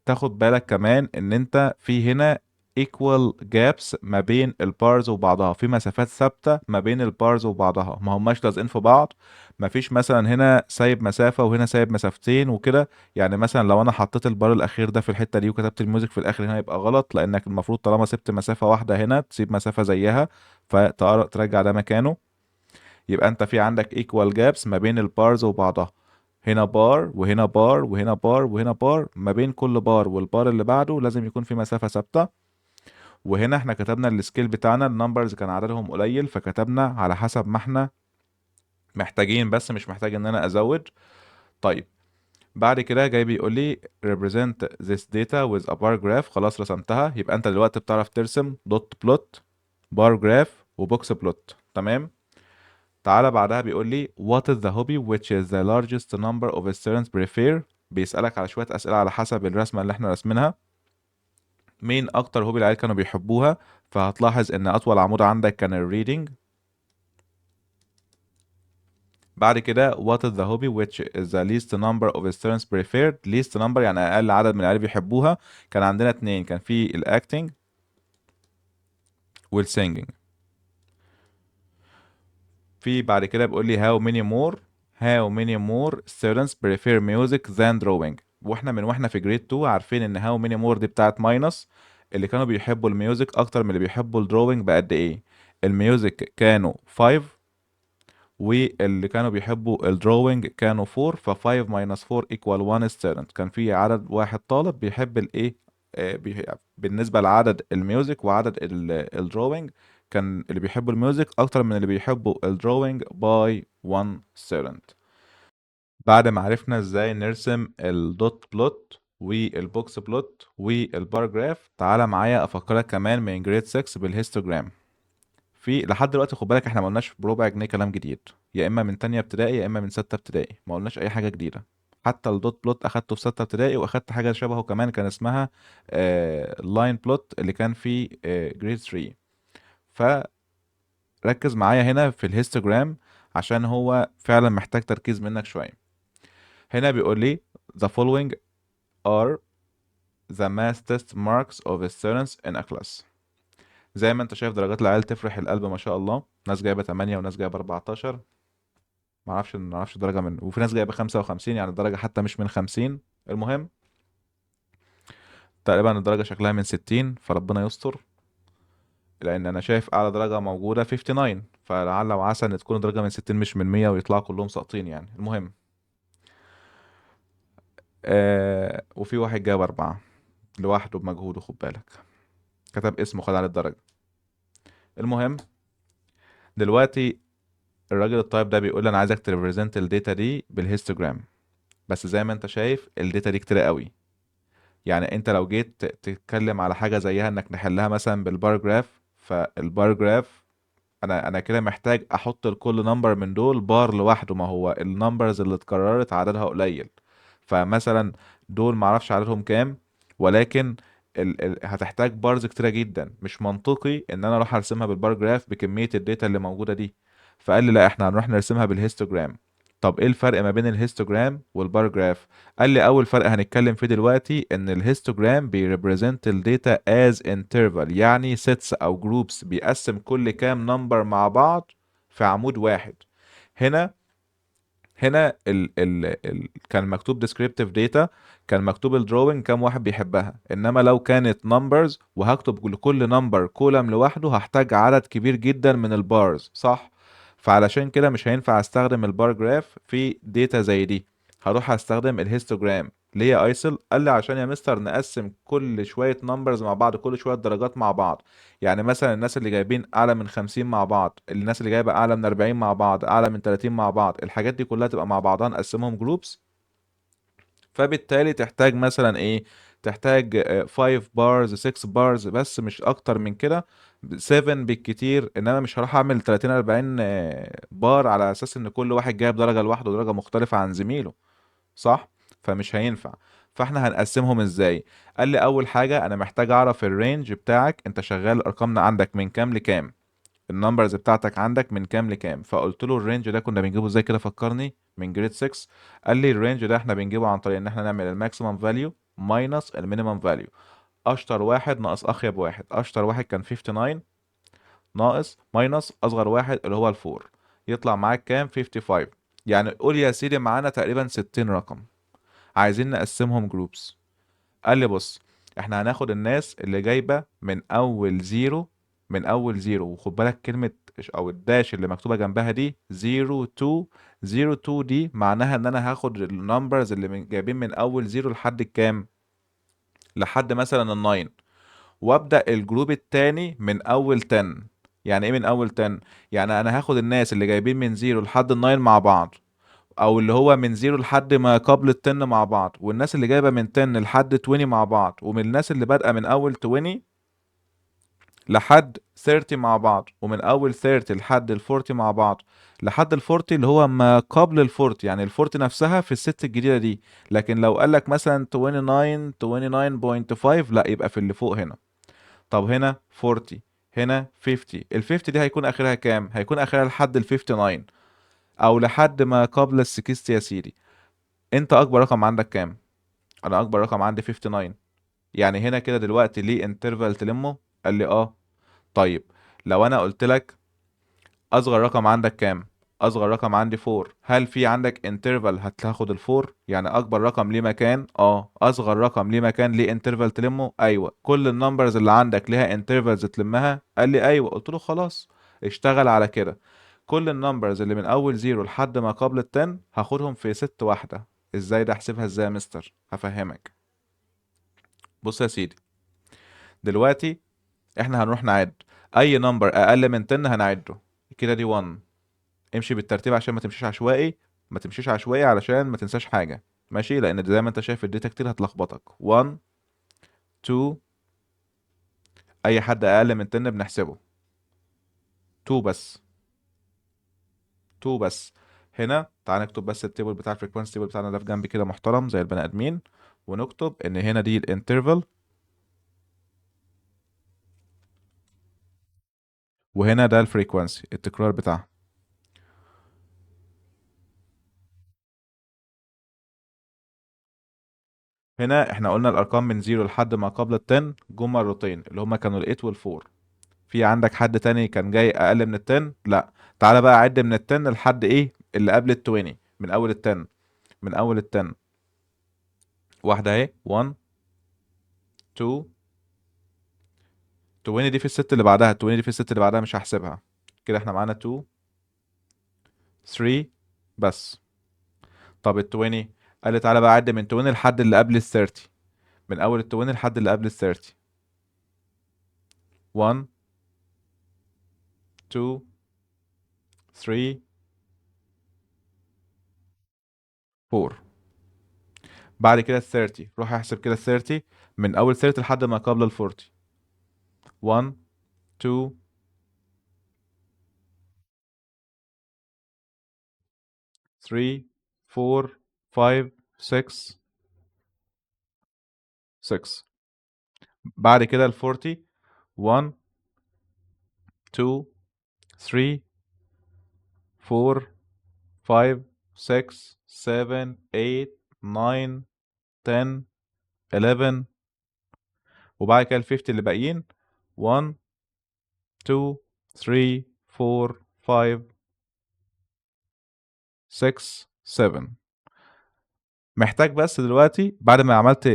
تاخد بالك كمان ان انت في هنا equal gaps ما بين ال bars وبعضها، في مسافات ثابتة ما بين ال bars وبعضها، ما هماش لازقين في بعض. ما فيش مثلا هنا سايب مسافة وهنا سايب مسافتين وكده. يعني مثلا لو انا حطيت البار الاخير ده في الحتة دي وكتبت ال music في الاخر هنا يبقى غلط، لانك المفروض طالما سبت مسافة واحدة هنا تسيب مسافة زيها، فترجع ده مكانه. يبقى انت في عندك equal gaps ما بين ال bars وبعضها، هنا بار وهنا بار وهنا بار وهنا بار، ما بين كل bar وال bar اللي بعده لازم يكون في مسافة ثابتة. وهنا احنا كتبنا ال scale بتاعنا، ال numbers كان عددهم قليل فكتبنا على حسب ما احنا محتاجين، بس مش محتاج ان انا ازود. طيب بعد كده جاي بيقول لي represent this data with a bar graph. خلاص رسمتها. يبقى انت دلوقتي بتعرف ترسم dot plot، bar graph، و box plot. تمام. تعالى بعدها بيقول لي what is the hobby which is the largest number of students prefer. بيسألك على شوية أسئلة على حسب الرسمة اللي احنا رسمينها، مين أكتر hobby العيال كانوا بيحبوها. فهتلاحظ إن أطول عمود عندك كان ال reading. بعد كده what is the hobby which is the least number of students preferred. least number يعني أقل عدد من العيال بيحبوها. كان عندنا اتنين، كان في ال acting وال singing. في بعد كده بيقول لي how many more students prefer music than drawing. واحنا من واحنا في grade 2 عارفين ان how many more دي بتاعت minus، اللي كانوا بيحبوا ال music اكتر من اللي بيحبوا ال drawing بقد ايه. ال music كانوا 5 واللي كانوا بيحبوا ال drawing كانوا 4، ف 5 minus 4 equal 1 student. كان في عدد واحد طالب بيحب الايه، بالنسبة لعدد ال music وعدد ال drawing، كان اللي بيحبوا ال music اكتر من اللي بيحبوا ال drawing by 1 student. بعد ما عرفنا ازاي نرسم ال dot plot وال box plot وال bar graph، تعالى معايا افكرك كمان من grade 6 بال histogram. في لحد دلوقتي خد بالك احنا ما قلناش بربع جنيه كلام جديد، يا اما من تانية ابتدائي يا اما من ستة ابتدائي، ما قلناش اي حاجة جديدة. حتى ال dot plot اخدته في ستة ابتدائي، واخدت حاجة شبهه كمان كان اسمها line plot اللي كان في grade 3. فركز معايا هنا في ال histogram عشان هو فعلا محتاج تركيز منك شوية. هنا بيقول لي the following are the math test marks of students in a class. زي ما انت شايف درجات العيال تفرح القلب ما شاء الله، ناس جايبة 8 وناس جايبة 14، ما اعرفش درجة من، وفي ناس جايبة 55، يعني الدرجة حتى مش من 50. المهم تقريبا الدرجة شكلها من 60، فربنا يستر، لأن أنا شايف أعلى درجة موجودة 59، فلعل وعسى إن تكون درجة من 60 مش من 100 ويطلعوا كلهم ساقطين يعني. المهم وفي واحد جاب 4 لوحده بمجهوده، خد بالك، كتب اسمه خد على الدرجة. المهم دلوقتي الراجل الطيب ده بيقول لي أنا عايزك ت represent ال data دي بال histogram، بس زي ما انت شايف ال data دي كتير قوي. يعني انت لو جيت تتكلم على حاجة زيها انك نحلها مثلا بال bar graph، فال bar graph انا كده محتاج احط لكل number من دول بار لوحده، ما هو ال numbers اللي اتكررت عددها قليل، فمثلا دول معرفش عددهم كام، ولكن هتحتاج bars كتيرة جدا. مش منطقي ان انا اروح ارسمها بال bar graph بكمية ال data اللي موجودة دي. فقال لي لا، احنا هنروح نرسمها بال histogram. طب ايه الفرق ما بين ال histogram وال bar graph؟ قال لي اول فرق هنتكلم فيه دلوقتي ان ال histogram بي represent ال data as interval، يعني sets او groups، بيقسم كل كام number مع بعض في عمود واحد. هنا كان مكتوب descriptive data، كان مكتوب ال drawing كام واحد بيحبها، انما لو كانت numbers وهكتب لكل number column لوحده هحتاج عدد كبير جدا من ال bars، صح؟ فعلشان كده مش هينفع استخدم ال bar graph في data زي دي، هروح استخدم ال histogram. ليه يا ايسل؟ قال لي عشان يا مستر نقسم كل شوية numbers مع بعض، كل شوية درجات مع بعض. يعني مثلا الناس اللي جايبين اعلى من 50 مع بعض، الناس اللي جايبة اعلى من 40 مع بعض، اعلى من 30 مع بعض، الحاجات دي كلها تبقى مع بعضها، نقسمهم groups. فبالتالي تحتاج مثلا ايه؟ تحتاج 5 bars، 6 bars بس، مش اكتر من كده، 7 بالكتير. انما مش هروح اعمل 30 40، بار على اساس ان كل واحد جايب درجة لوحده ودرجة مختلفة عن زميله، صح؟ فمش هينفع. فاحنا هنقسمهم ازاي؟ قال لي اول حاجة انا محتاج اعرف ال range بتاعك، انت شغال ارقامنا عندك من كام لكام. ال numbers بتاعتك عندك من كام لكام. فقلت له ال range ده كنا بنجيبه ازاي كده، فكرني من grade 6. قال لي ال range ده احنا بنجيبه عن طريق ان احنا نعمل ال maximum value minus ال minimum value. اشطر واحد ناقص اخيب واحد، اشطر واحد كان 59 ناقص minus اصغر واحد اللي هو ال four، يطلع معاك كام؟ 55. يعني قول يا سيدي معانا تقريبا 60 رقم، عايزين نقسمهم groups. قال لي بص، احنا هناخد الناس اللي جايبه من اول zero، من اول zero، وخد بالك كلمة او ال dash اللي مكتوبة جنبها دي 0 2، 0 2 دي معناها ان انا هاخد ال numbers اللي جايبين من اول zero لحد الكام؟ لحد مثلا ال 9، وابدا ال group التاني من اول 10. يعني ايه من اول 10؟ يعني انا هاخد الناس اللي جايبين من 0 لحد ال 9 مع بعض، او اللي هو من 0 لحد ما قبل ال 10 مع بعض، والناس اللي جايبه من 10 لحد 20 مع بعض، ومن الناس اللي بادئه من اول 20 لحد 30 مع بعض، ومن اول 30 لحد ال 40 مع بعض، لحد ال 40 اللي هو ما قبل ال 40، يعني ال 40 نفسها في ال set الجديدة دي. لكن لو قال لك مثلا 29، 29.5، لا يبقى في اللي فوق هنا. طب هنا 40، هنا 50، ال 50 دي هيكون اخرها كام؟ هيكون اخرها لحد ال 59 او لحد ما قبل ال 60 يا سيدي. انت اكبر رقم عندك كام؟ انا اكبر رقم عندي 59. يعني هنا كده دلوقتي ليه interval تلمه؟ قال لي اه. طيب لو انا قلت لك اصغر رقم عندك كام؟ اصغر رقم عندي 4، هل في عندك interval هتاخد ال 4؟ يعني اكبر رقم ليه مكان؟ اصغر رقم ليه مكان، ليه interval تلمه؟ ايوه. كل ال numbers اللي عندك ليها intervals تلمها؟ قال لي ايوه. قلت له خلاص اشتغل على كده، كل ال numbers اللي من اول 0 لحد ما قبل ال 10 هاخدهم في set واحدة. ازاي ده؟ احسبها ازاي يا مستر؟ هفهمك. بص يا سيدي، دلوقتي احنا هنروح نعد اي number اقل من 10 هنعده كده، دي 1. امشي بالترتيب عشان ما تمشيش عشوائي، ما تمشيش عشوائي علشان ما تنساش حاجة، ماشي؟ لان زي ما انت شايف ال data كتير هتلخبطك. 1 2، اي حد اقل من 10 بنحسبه 2 بس، 2 بس. هنا تعال نكتب بس ال table بتاع ال frequency table بتاعنا ده في جنب كده محترم زي البني ادمين، ونكتب ان هنا دي ال interval وهنا ده ال frequency التكرار بتاعها. هنا احنا قلنا الارقام من 0 لحد ما قبل ال 10 جم مرتين اللي هما كانوا ال 8 وال 4. في عندك حد تاني كان جاي اقل من ال 10؟ لا. تعالى بقى عد من ال 10 لحد ايه اللي قبل ال 20، من اول ال 10، من اول ال 10. واحدة اهي 1 2، 20 دي في ال set اللي بعدها، 20 دي في ال set اللي بعدها مش هحسبها. كده احنا معانا 2 3 بس. طب ال 20 قال لي تعالى بقى عد من 20 لحد اللي قبل ال 30، من اول ال 20 لحد اللي قبل ال 30. 1 2 3 4. بعد كده ال 30، روح احسب كده ال 30 من اول 30 لحد ما قبل ال 40. 1 2 3 4 5 6 6. بعد كده ال 40، 1 2 3 4 5 6 7 8 9 10 11. وبعد كده ال 50 اللي باقيين 1 2 3 4 5 6 7. محتاج بس دلوقتي بعد ما عملت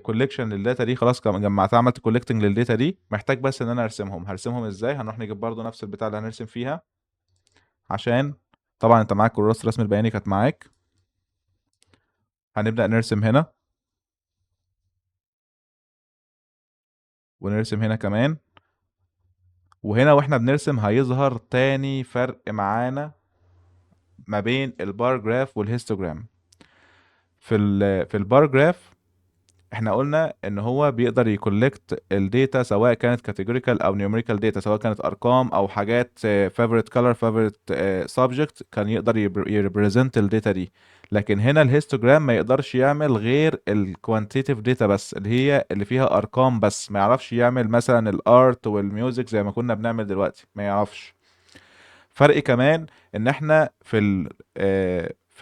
collection لل data دي، خلاص جمعتها، عملت collecting لل data دي، محتاج بس ان انا ارسمهم. هرسمهم ازاي؟ هنروح نجيب برضو نفس البتاع اللي هنرسم فيها، عشان طبعا انت معاك كراسة الرسم البياني كانت معاك. هنبدأ نرسم هنا ونرسم هنا كمان، وهنا واحنا بنرسم هيظهر تاني فرق معانا ما بين ال bar graph وال histogram. في ال bar graph احنا قلنا ان هو بيقدر ي collect ال data سواء كانت categorical او numerical data، سواء كانت ارقام او حاجات favorite color favorite subject، كان يقدر ي represent ال data دي. لكن هنا ال histogram ما يقدرش يعمل غير ال quantitative data بس، اللي هي اللي فيها ارقام بس، ما يعرفش يعمل مثلا ال art وال music زي ما كنا بنعمل دلوقتي، ما يعرفش. فرق كمان ان احنا في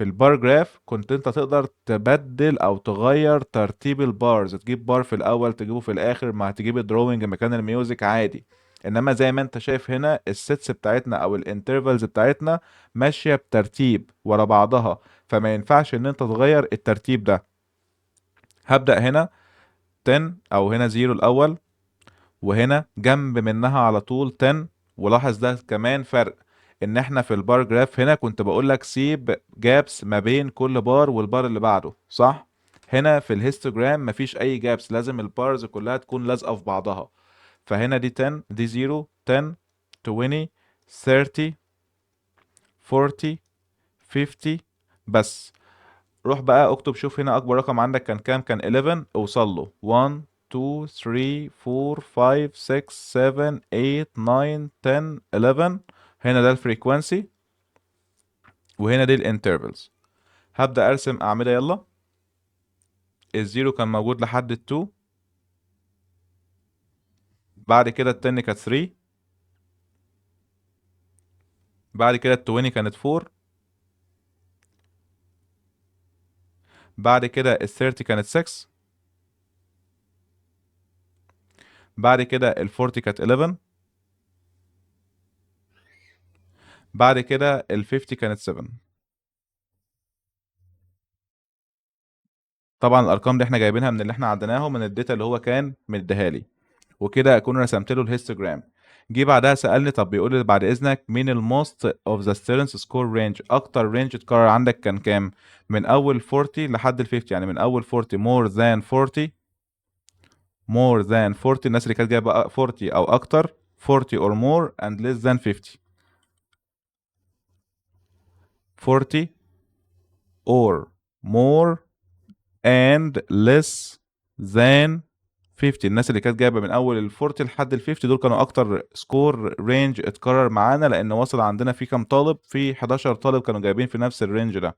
ال bar graph كنت انت تقدر تبدل او تغير ترتيب ال bars، تجيب بار في الاول تجيبه في الاخر، ما هتجيب ال drawing مكان ال music عادي. انما زي ما انت شايف هنا ال sets بتاعتنا او ال intervals بتاعتنا ماشية بترتيب ورا بعضها، فما ينفعش ان انت تغير الترتيب ده. هبدا هنا 10 او هنا 0 الاول، وهنا جنب منها على طول 10. ولاحظ ده كمان فرق، ان احنا في ال bar graph هنا كنت بقول لك سيب gaps ما بين كل bar وال bar اللي بعده، صح؟ هنا في ال histogram مفيش اي gaps، لازم ال bars كلها تكون لازقه في بعضها. فهنا دي 10، دي 0، 10، 20، 30، 40، 50 بس. روح بقى اكتب، شوف هنا اكبر رقم عندك كان كام؟ كان 11، اوصل له 1 2 3 4 5 6 7 8 9 10 11. هنا ده ال frequency وهنا دي ال intervals. هبدأ ارسم اعمدة. يلا ال zero كان موجود لحد ال 2، بعد كده ال 10 كانت 3، بعد كده ال 20 كانت 4، بعد كده ال 30 كانت 6، بعد كده ال 40 كانت 11، بعد كده ال 50 كانت 7. طبعا الارقام دي احنا جايبينها من اللي احنا عديناهم من ال data اللي هو كان مديها لي، وكده اكون رسمت له ال histogram. جه بعدها سالني، طب بيقول لي بعد اذنك مين ال most of the students score range، اكتر range اتكرر عندك كان كام؟ من اول 40 لحد ال 50، يعني من اول 40 more than 40، more than 40، الناس اللي كانت جايبه 40 او اكتر، 40 or more and less than 50، 40 or more and less than 50. الناس اللي كانت جايبه من اول ال 40 لحد ال 50 دول كانوا اكتر score range اتكرر معانا، لان وصل عندنا في كام طالب؟ في 11 طالب كانوا جايبين في نفس ال range ده.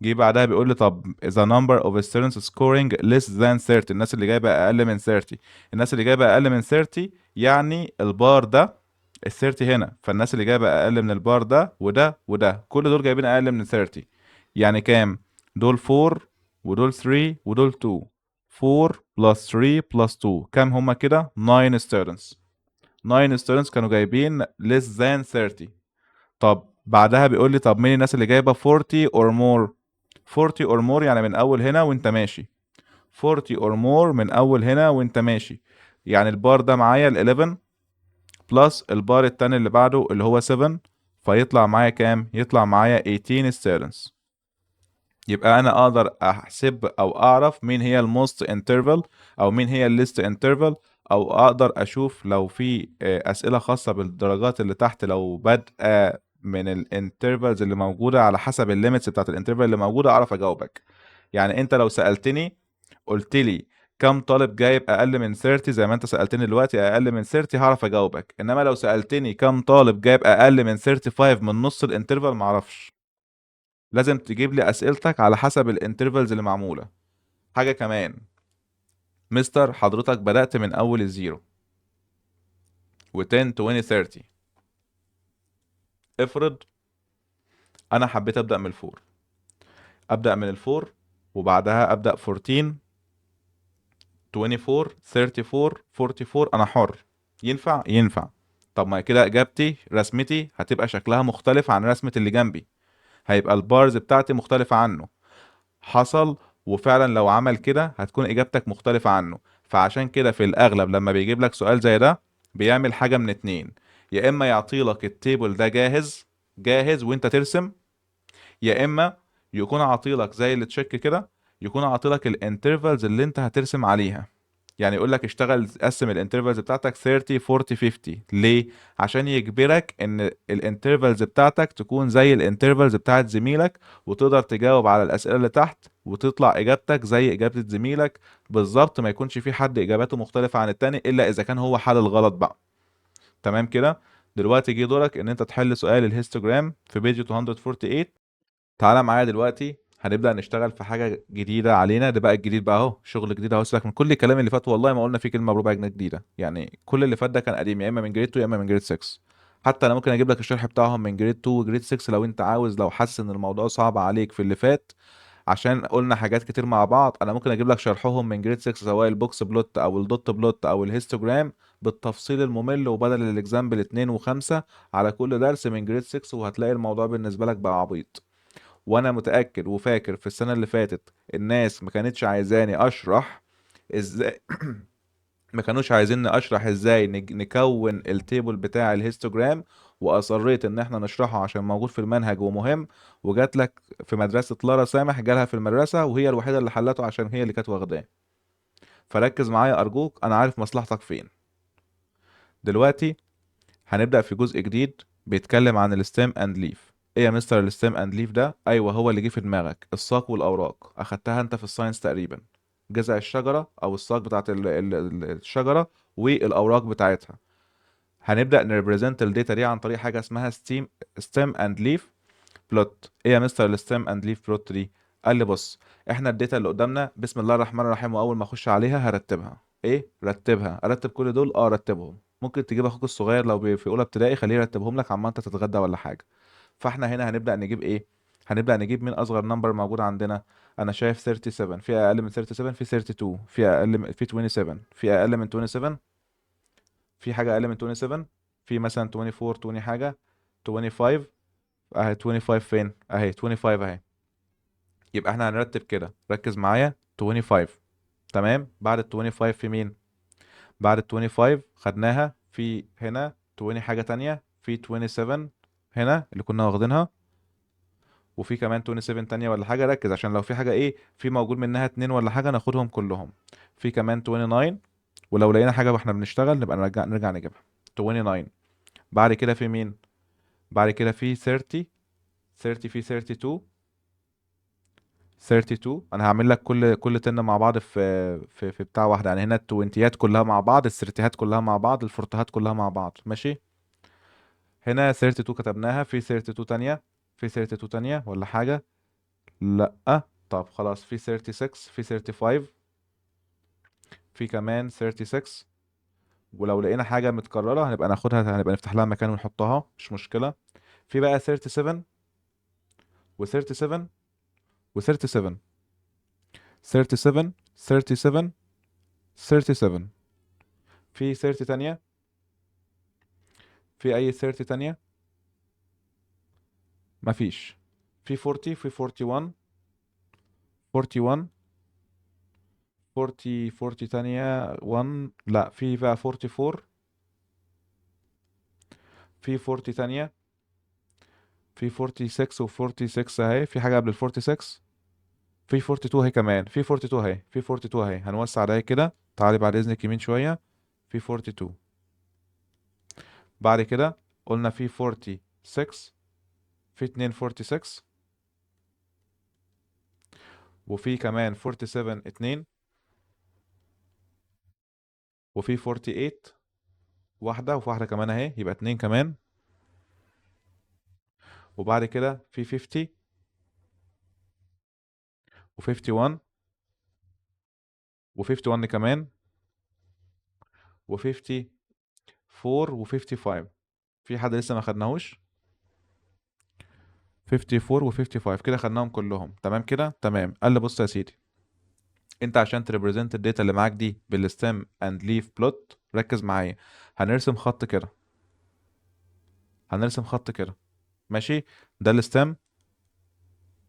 جه بعدها بيقول لي طب the number of students scoring less than 30، الناس اللي جايبه اقل من 30، الناس اللي جايبه اقل من 30 يعني البار ده ال 30 هنا، فالناس اللي جايبه اقل من البار ده وده وده كل دول جايبين اقل من 30، يعني كام؟ دول 4 ودول 3 ودول 2، 4 plus 3 plus 2 كام هما كده؟ 9 students. 9 students كانوا جايبين less than 30. طب بعدها بيقول لي طب مين الناس اللي جايبه 40 or more؟ 40 or more يعني من اول هنا وانت ماشي، 40 or more من اول هنا وانت ماشي، يعني البار ده معايا ال 11 plus ال bar التاني اللي بعده اللي هو 7، فيطلع معايا كام؟ يطلع معايا 18 students. يبقى انا اقدر احسب او اعرف مين هي ال most interval او مين هي ال least interval، او اقدر اشوف لو في اسئله خاصه بالدرجات اللي تحت لو بادئه من ال intervals اللي موجوده على حسب ال limits بتاعت ال interval اللي موجوده اعرف اجاوبك. يعني انت لو سالتني قلت لي كم طالب جايب اقل من 30 زي ما انت سالتني دلوقتي اقل من 30 هعرف اجاوبك، انما لو سالتني كم طالب جايب اقل من 35 من نص ال interval معرفش. لازم تجيب لي اسئلتك على حسب ال intervals اللي معموله. حاجه كمان مستر، حضرتك بدات من اول ال zero و 10 20 30، افرض انا حبيت ابدا من ال four، ابدا من ال four وبعدها ابدا 14 24 34 44، انا حر. ينفع؟ ينفع. طب ما كده اجابتي رسمتي هتبقى شكلها مختلف عن رسمة اللي جنبي، هيبقى ال bars بتاعتي مختلفة عنه. حصل، وفعلا لو عمل كده هتكون اجابتك مختلفة عنه. فعشان كده في الاغلب لما بيجيب لك سؤال زي ده بيعمل حاجة من اتنين، يا اما يعطي لك ال table ده جاهز وانت ترسم، يا اما يكون عاطيلك زي ال check كده، يكون عاطيلك ال intervals اللي انت هترسم عليها. يعني يقول لك اشتغل قسم ال intervals بتاعتك 30 40 50. ليه؟ عشان يجبرك ان ال intervals بتاعتك تكون زي ال intervals بتاعت زميلك، وتقدر تجاوب على الاسئله اللي تحت وتطلع اجابتك زي اجابه زميلك بالظبط، ما يكونش في حد اجاباته مختلفه عن التاني الا اذا كان هو حل الغلط بقى. تمام كده؟ دلوقتي جه دورك ان انت تحل سؤال ال histogram في page 248. تعالى معايا دلوقتي هنبدأ نشتغل في حاجة جديدة علينا. ده بقى الجديد بقى اهو، شغل جديد اهو. سيبك من كل الكلام اللي فات، والله ما قلنا فيه كلمة بربع جنيه جديدة، يعني كل اللي فات ده كان قديم، يا اما من grade 2 يا اما من grade 6. حتى انا ممكن اجيب لك الشرح بتاعهم من grade 2 و grade 6 لو انت عاوز، لو حاسس ان الموضوع صعب عليك في اللي فات عشان قلنا حاجات كتير مع بعض، انا ممكن اجيب لك شرحهم من grade 6 سواء ال box plot او ال dot plot او ال histogram بالتفصيل الممل، وبدل ال example 2 و5 على كل درس من grade 6، وهتلاقي الموضوع بالنسبة لك بقى عبيط. وانا متاكد وفاكر في السنة اللي فاتت الناس ما كانتش عايزاني اشرح ازاي ما كانوش عايزيني اشرح ازاي نكون ال table بتاع ال histogram، واصريت ان احنا نشرحه عشان موجود في المنهج ومهم. وجات لك في مدرسة لارا سامح، جالها في المدرسة وهي الوحيدة اللي حلته عشان هي اللي كانت واخداه. فركز معايا ارجوك، انا عارف مصلحتك فين. دلوقتي هنبدأ في جزء جديد بيتكلم عن ال stem and leaf. ايه يا مستر ال stem and leaf ده؟ ايوه هو اللي جه في دماغك، الساق والاوراق، اخدتها انت في ال science تقريبا. جذع الشجرة او الساق بتاعت الشجرة والاوراق بتاعتها. هنبدأ ن represent ال data دي عن طريق حاجة اسمها stem and leaf plot. ايه يا مستر ال stem and leaf plot دي؟ قال لي بص، احنا ال data اللي قدامنا بسم الله الرحمن الرحيم، واول ما اخش عليها هرتبها. ايه رتبها؟ ارتب كل دول؟ رتبهم. ممكن تجيب اخوك الصغير لو في اولى ابتدائي خليه يرتبهم لك عما انت تتغدى ولا حاجة. فاحنا هنا هنبدأ نجيب ايه؟ هنبدأ نجيب مين اصغر number موجود عندنا. انا شايف 37، في اقل من 37، في 32، في اقل من، في 27، في اقل من 27، في حاجة اقل من 27، في مثلا 24، 20 حاجة، 25، اهي 25 فين؟ اهي 25 اهي. يبقى احنا هنرتب كده، ركز معايا، 25، تمام. بعد ال 25 في مين؟ بعد ال 25 خدناها في هنا 20 حاجة تانية، في 27 هنا اللي كنا واخدينها، وفي كمان 27 تانية ولا حاجة. ركز عشان لو في حاجة ايه في موجود منها 2 ولا حاجة ناخدهم كلهم. في كمان 29، ولو لقينا حاجة واحنا بنشتغل نبقى نرجع نجيبها. 29. بعد كده في مين؟ بعد كده في 30، 30 في 32، 32. انا هعمل لك كل 10 مع بعض في بتاع واحدة، يعني هنا التوينتيات كلها مع بعض، الثرتيهات كلها مع بعض، الفورتيهات كلها مع بعض، ماشي. هنا 32 كتبناها، في 32 تانية، في 32 تانية ولا حاجة؟ لأ. طب خلاص، في 36، في 35، في كمان 36، ولو لقينا حاجة متكررة هنبقى ناخدها، هنبقى نفتح لها مكان ونحطها، مش مشكلة. في بقى 37 و 37 و 37، 37، 37، 37، في 30 تانية، في أي 30 تانية؟ مفيش. في 40، في 41، 41، 40، 40 تانية، 1، لا في بقى 44، في 40 تانية، في 46 و 46 اهي، في حاجة قبل ال 46، في 42 اهي كمان، في 42 اهي، في 42 اهي. هنوسع ده كده، تعالي بعد إذنك يمين شوية، في 42. بعد كده قلنا في 46، في 2 46، وفي كمان 47 2، وفي 48 واحدة، وفي واحدة كمان اهي، يبقى 2 كمان. وبعد كده في 50 و 51 و 51 كمان و 54 و 55. في حد لسه ما خدناهوش؟ 54 و 55 كده خدناهم كلهم، تمام كده؟ تمام. قال لي بص يا سيدي، انت عشان ت represent ال data اللي معاك دي بال stem and leaf plot، ركز معايا، هنرسم خط كده، هنرسم خط كده، ماشي. ده ال stem،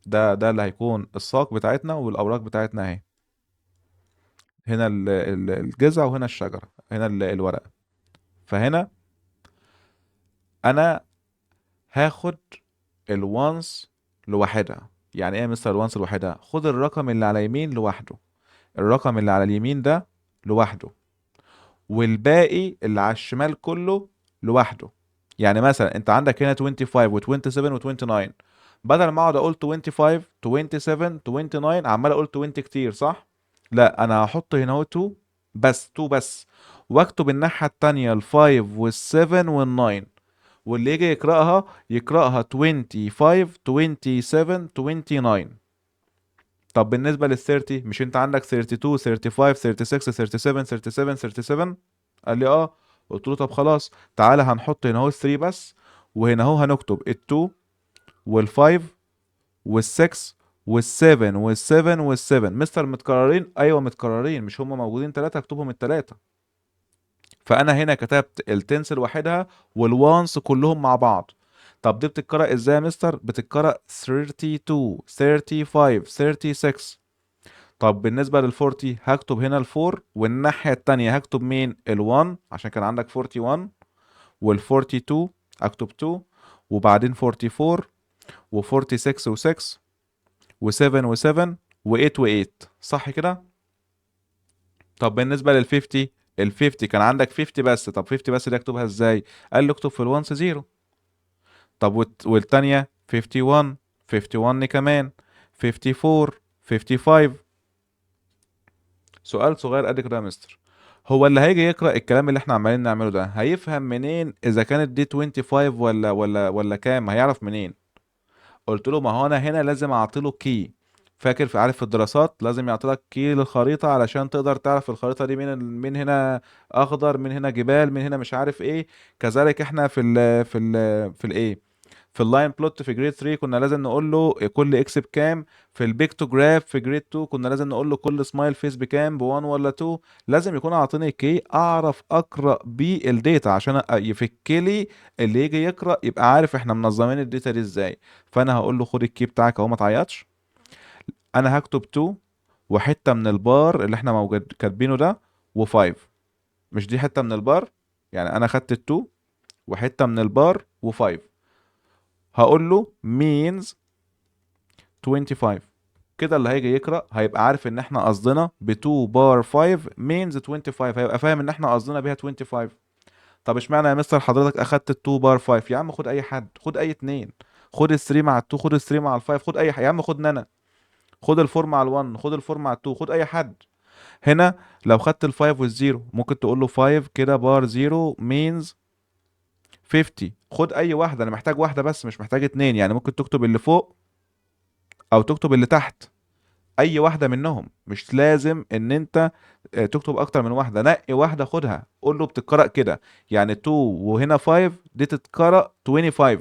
ده اللي هيكون الساق بتاعتنا والاوراق بتاعتنا اهي. هنا الجذع وهنا الشجرة، هنا الورقة. فهنا انا هاخد ال ones لوحدها. يعني ايه يا مستر ال ones لوحدها؟ خد الرقم اللي على اليمين لوحده، الرقم اللي على اليمين ده لوحده، والباقي اللي على الشمال كله لوحده. يعني مثلا انت عندك هنا 25 و 27 و 29، بدل ما اقعد اقول 25 27 29، عمال اقول 20 كتير، صح؟ لا، انا هحط هنا اهو 2 بس، 2 بس، واكتب الناحية التانية ال 5 وال 7 وال 9، واللي يجي يقرأها يقرأها 25 27 29. طب بالنسبة لل 30، مش انت عندك 32 35 36 37 37 37؟ قال لي قلت له طب خلاص تعالى هنحط هنا اهو 3 بس، وهنا اهو هنكتب ال2 وال5 وال6 وال7 وال7 وال7. مستر متكررين؟ ايوه متكررين، مش هم موجودين 3، اكتبهم التلاتة. فانا هنا كتبت ال tens لوحدها وال ones كلهم مع بعض. طب دي بتتقرأ ازاي يا مستر؟ بتتقرأ 32 35 36. طب بالنسبة لل40 هكتب هنا ال4، والناحية التانية هكتب مين؟ ال1 عشان كان عندك 41، وال42 اكتب 2، وبعدين 44 و46 و6 و7 و7 و8 و8، صح كده؟ طب بالنسبة لل50، ال50 كان عندك 50 بس، طب 50 بس دي اكتبها ازاي؟ قال لي اكتب في ال ones 0. طب والتانية 51، 51 كمان، 54، 55. سؤال صغير قد كده يا مستر، هو اللي هيجي يقرأ الكلام اللي احنا عمالين نعمله ده هيفهم منين إذا كانت دي 25 ولا كام؟ هيعرف منين؟ قلت له ما هو أنا هنا لازم أعطيله key. فاكر في عارف في الدراسات لازم يعطيلك key للخريطة علشان تقدر تعرف الخريطة دي مين هنا أخضر، مين هنا جبال، مين هنا مش عارف إيه. كذلك إحنا في ال line plot في grade 3 كنا لازم نقول له كل X بكام، في ال pictograph في grade 2 كنا لازم نقول له كل smile face بكام، ب 1 ولا 2. لازم يكون عاطيني key اعرف اقرا بيه ال data عشان يفك لي اللي يجي يقرا يبقى عارف احنا منظمين ال data دي ازاي. فانا هقول له خد ال key بتاعك اهو ما تعيطش، انا هكتب 2 وحته من البار اللي احنا موجود كاتبينه ده و5، مش دي حته من البار، يعني انا خدت ال2 وحته من البار و5، هقول له means 25. كده اللي هيجي يقرأ هيبقى عارف ان احنا قصدنا ب 2 بار 5 means 25، هيبقى فاهم ان احنا قصدنا بيها 25. طب اشمعنى يا مستر حضرتك اخدت ال 2 بار 5؟ يا عم خد اي حد، خد اي اتنين، خد ال 3 مع ال 2، خد ال 3 مع ال 5، خد اي حد يا عم، خد نانا، خد ال 4 مع ال 1، خد ال 4 مع ال 2، خد اي حد. هنا لو خدت ال 5 وال 0 ممكن تقول له 5 كده بار 0 means 50، خد اي واحده، انا محتاج واحده بس مش محتاج اتنين، يعني ممكن تكتب اللي فوق او تكتب اللي تحت، اي واحده منهم، مش لازم ان انت تكتب اكتر من واحده، نقي واحده خدها، قول له بتتقرا كده، يعني 2 وهنا 5 دي تتقرا 25،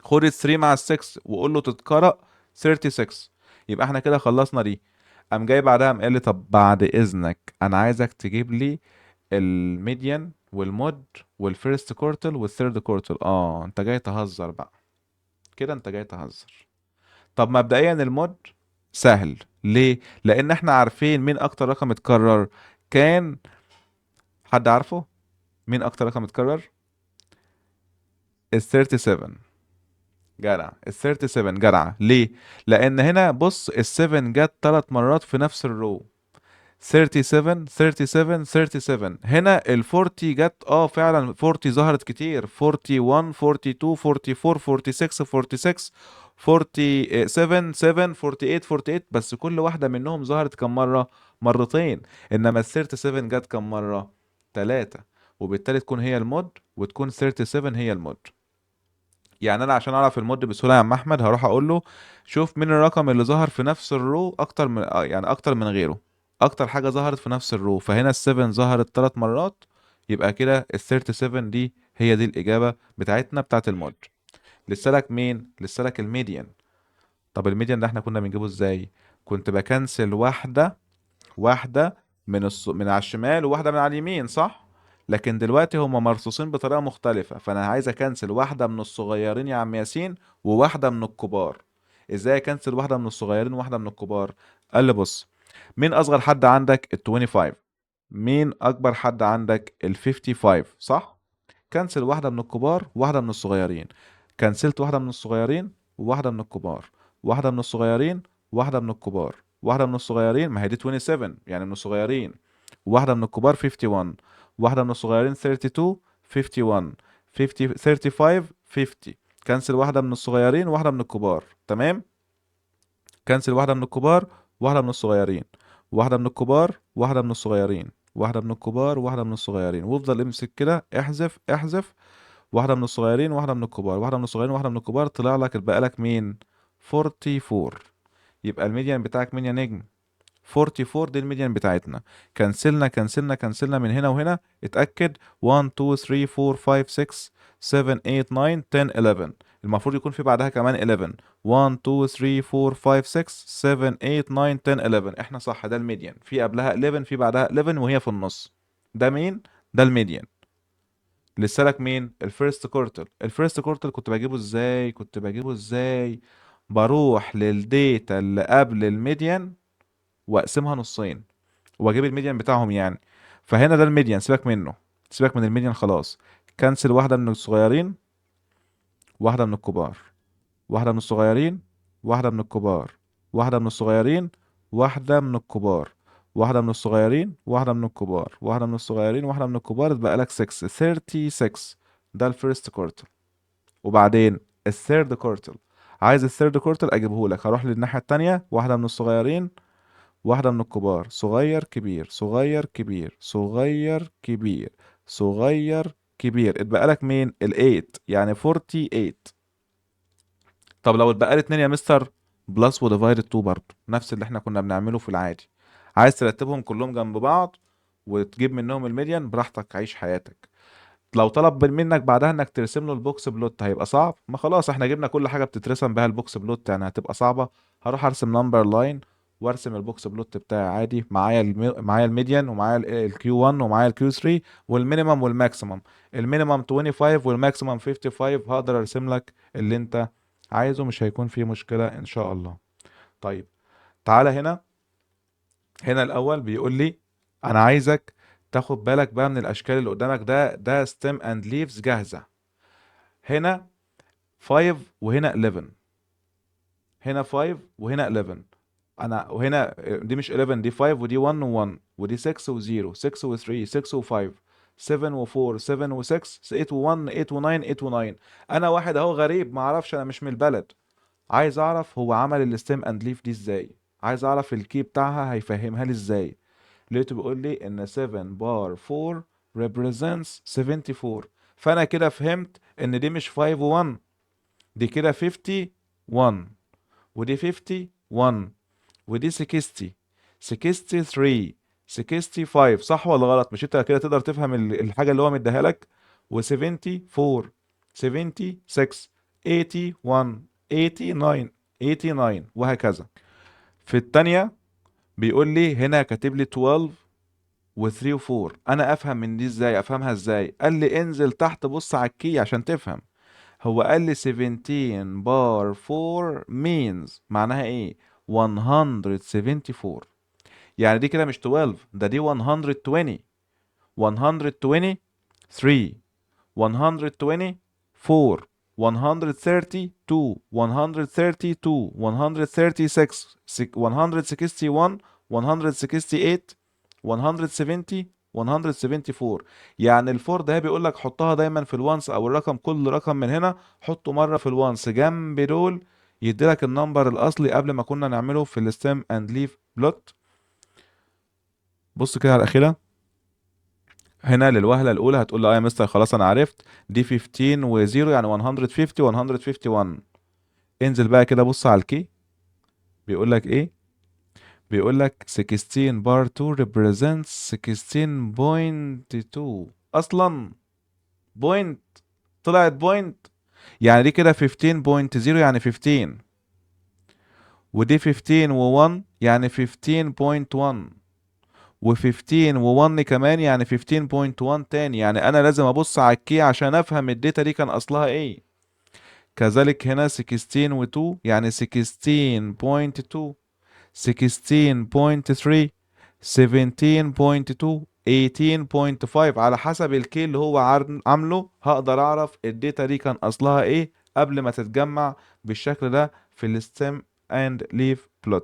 خد ال 3 مع ال 6 وقول له تتقرا 36. يبقى احنا كده خلصنا دي. قام جاي بعدها قام قال لي طب بعد اذنك انا عايزك تجيب لي ال median وال mode وال first quartile وال third quartile. انت جاي تهزر بقى كده، انت جاي تهزر. طب مبدئيا ال mode سهل، ليه؟ لان احنا عارفين مين اكتر رقم اتكرر، كان حد عارفه مين اكتر رقم اتكرر؟ ال 37. جدع، ال 37 جدع. ليه؟ لان هنا بص ال 7 جت 3 مرات في نفس ال row، 37 37 37. هنا ال 40 جت، فعلا 40 ظهرت كتير، 41 42 44 46 46 47 7 48 48، بس كل واحدة منهم ظهرت كم مرة؟ مرتين. انما ال 37 جت كم مرة؟ 3، وبالتالي تكون هي ال mode وتكون 37 هي ال mode. يعني انا عشان اعرف ال mode بسهولة يا عم احمد هروح اقول له شوف مين الرقم اللي ظهر في نفس ال row اكتر من، يعني اكتر من غيره، اكتر حاجة ظهرت في نفس ال row. فهنا ال 7 ظهرت 3 مرات، يبقى كده ال 37 دي هي دي الإجابة بتاعتنا بتاعت ال mode. لسه لك مين؟ لسه لك ال median. طب ال median ده احنا كنا بنجيبه ازاي؟ كنت ب cancel واحدة من على الشمال وواحدة من على اليمين، صح؟ لكن دلوقتي هما مرصوصين بطريقة مختلفة، فأنا عايز أ cancel واحدة من الصغيرين يا عم ياسين وواحدة من الكبار. إزاي أ cancel واحدة من الصغيرين وواحدة من الكبار؟ قال لي بص، مين أصغر حد عندك؟ ال 25. مين أكبر حد عندك؟ ال 55، صح؟ cancel واحدة من الكبار وواحدة من الصغيرين. كنسلت واحدة من الصغيرين وواحدة من الكبار، واحدة من الصغيرين وواحدة من الكبار، واحدة من الصغيرين، ما هي دي 27 يعني من الصغيرين، واحدة من الكبار 51، واحدة من الصغيرين 32، 51، 50، 35، 50. cancel واحدة من الصغيرين وواحدة من الكبار، تمام؟ cancel واحدة من الكبار واحدة من الصغيرين، واحدة من الكبار واحدة من الصغيرين، واحدة من الكبار واحدة من الصغيرين، وافضل امسك كده، احذف احذف، واحدة من الصغيرين واحدة من الكبار، واحدة من الصغيرين واحدة من الكبار، طلع لك اتبقى لك مين؟ 44. يبقى ال median بتاعك مين يا نجم؟ 44 دي ال median بتاعتنا. كنسلنا كنسلنا كنسلنا من هنا وهنا، اتأكد 1 2 3 4 5 6 7 8 9 10 11، المفروض يكون في بعدها كمان 11. 1 2 3 4 5 6 7 8 9 10 11، احنا صح، ده ال median، في قبلها 11 في بعدها 11 وهي في النص. ده مين؟ ده ال median. لسه لك مين؟ ال first quartile. ال first quartile كنت بجيبه ازاي؟ كنت بجيبه ازاي؟ بروح لل data اللي قبل ال median واقسمها نصين واجيب ال median بتاعهم يعني. فهنا ده ال median، سيبك منه، سيبك من ال median خلاص. cancel واحدة من الصغيرين، واحدة من الكبار، واحدة من الصغيرين، واحدة من الكبار، واحدة من الصغيرين، واحدة من الكبار، واحدة من الصغيرين، واحدة من الكبار، واحدة من الصغيرين، واحدة من الكبار، اتبقى لك 6، 36. ده ال first quartile. وبعدين ال third quartile، عايز ال third quartile اجيبه لك، هروح للناحية التانية، واحدة من الصغيرين، واحدة من الكبار، صغير كبير صغير كبير صغير كبير صغير كبير، اتبقى لك مين؟ ال 8، يعني 48. طب لو اتبقى لي 2 يا مستر، plus و divide 2 برضه نفس اللي احنا كنا بنعمله في العادي. عايز ترتبهم كلهم جنب بعض وتجيب منهم ال median براحتك، عيش حياتك. لو طلب منك بعدها انك ترسم له ال box plot هيبقى صعب، ما خلاص احنا جبنا كل حاجه بتترسم بها ال box plot، يعني هتبقى صعبه. هروح ارسم number line وارسم ال box plot بتاعي عادي، معايا ال median ومعايا ال Q 1 ومعايا ال Q 3 وال minimum وال maximum. ال minimum 25 وال maximum 55، هقدر ارسم لك اللي انت عايزه، مش هيكون فيه مشكله ان شاء الله. طيب تعالى هنا، هنا الاول بيقول لي انا عايزك تاخد بالك بقى من الاشكال اللي قدامك، ده stem and leaves جاهزه. هنا 5 وهنا 11، هنا 5 وهنا 11، انا وهنا دي مش 11 دي 5 ودي 1 و1 ودي 6 و0، 6 و3، 6 و5، 7 و4، 7 و6، 8 و1، 8 و9، 8 و9. انا واحد اهو غريب ما اعرفش، انا مش من البلد، عايز اعرف هو عمل ال stem and leaf دي ازاي، عايز اعرف ال key بتاعها هيفهمها لي ازاي. لقيته بيقول لي ان 7 بار 4 represents 74، فانا كده فهمت ان دي مش 5 و1، دي كده 51 ودي 51 ودي 60، 63، 65، صح ولا غلط؟ مش انت كده تقدر تفهم الحاجة اللي هو مديها لك. و 74، 76، 81، 89، 89 وهكذا. في التانية بيقول لي هنا كاتب لي 12 و 3 و 4، انا افهم من دي ازاي؟ افهمها ازاي؟ قال لي انزل تحت بص على ال key عشان تفهم. هو قال لي 17 بار 4 means معناها ايه؟ 174، يعني دي كده مش 12، ده دي 120، 123، 124، 132، 132، 136، 161، 168، 170، 174. يعني ال four ده بيقول لك حطها دايما في ال ones، او الرقم كل رقم من هنا حطه مره في ال ones جنب دول، يدي لك ال number الاصلي قبل ما كنا نعمله في ال stem and leaf plot. بص كده على الاخيره هنا للوهله الاولى هتقول لي اه يا مستر خلاص انا عرفت دي 15 و0 يعني 150، 151. انزل بقى كده بص على ال key بيقول لك ايه؟ بيقول لك 16 بار 2 represents 16.2، اصلا point طلعت point، يعني دي كده 15.0 يعني 15، ودي 15 و1 يعني 15.1، و15 و1 كمان يعني 15.1 تاني. يعني انا لازم ابص على ال key عشان افهم ال data دي كان اصلها ايه. كذلك هنا 16 و2 يعني 16.2، 16.3، 17.2، 18.5، على حسب ال key اللي هو عامله هقدر اعرف ال data دي كان اصلها ايه قبل ما تتجمع بالشكل ده في ال stem and leaf plot.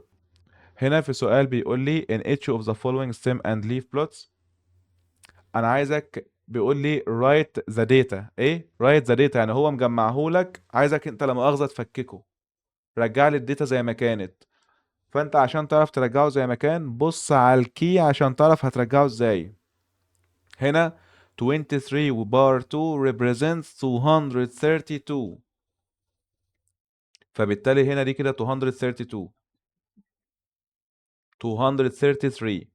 هنا في سؤال بيقول لي in each of the following stem and leaf plots، انا عايزك بيقول لي write the data. ايه write the data؟ يعني هو مجمعهولك، عايزك انت لا مؤاخذة تفككه، رجع لي ال data زي ما كانت. فانت عشان تعرف ترجعه زي ما كان بص على ال key عشان تعرف هترجعه ازاي. هنا 23 وبار 2 represents 232، فبالتالي هنا دي كده 232. 233،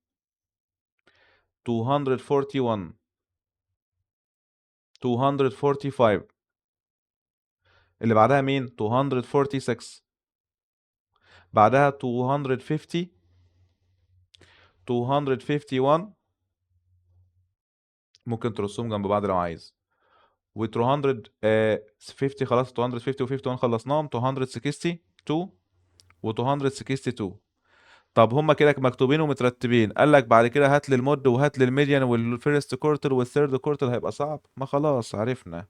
241، 245. اللي بعدها مين؟ 246، بعدها 250، 251. ممكن ترصهم جنب بعض لو عايز. و 250 خلاص، 250 و 51 خلصناهم. 262 و 262. طب هما كده مكتوبين ومترتبين. قال لك بعد كده هات لي ال mode وهات لي ال median وال first quartile وال third quartile. هيبقى صعب؟ ما خلاص عرفنا.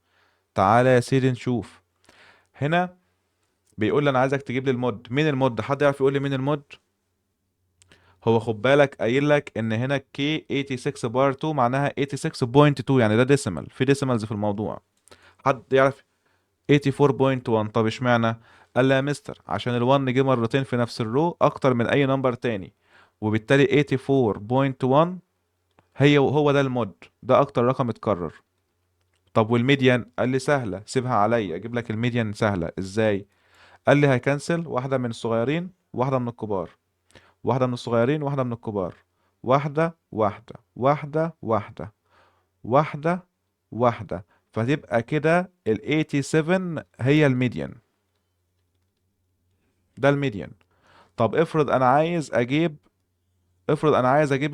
تعالى يا سيدي نشوف. هنا بيقول لي انا عايزك تجيب لي ال mode. مين ال mode؟ حد يعرف يقول لي مين ال mode؟ هو خد بالك قايل لك ان هنا K 86 بار 2 معناها 86.2، يعني ده decimal، في decimals في الموضوع. حد يعرف؟ 84.1. طب اشمعنى؟ قال لي يا مستر عشان ال1 جه مرتين في نفس ال row اكتر من اي number تاني، وبالتالي 84.1 هي هو ده ال mode، ده اكتر رقم اتكرر. طب وال median؟ قال لي سهله، سيبها عليا اجيب لك ال median. سهله ازاي؟ قال لي ه cancel واحده من الصغيرين واحده من الكبار، واحده من الصغيرين واحده من الكبار، واحده واحده واحده واحده واحده واحده، فتبقى كده ال 87 هي ال median، ده ال median. طب افرض انا عايز اجيب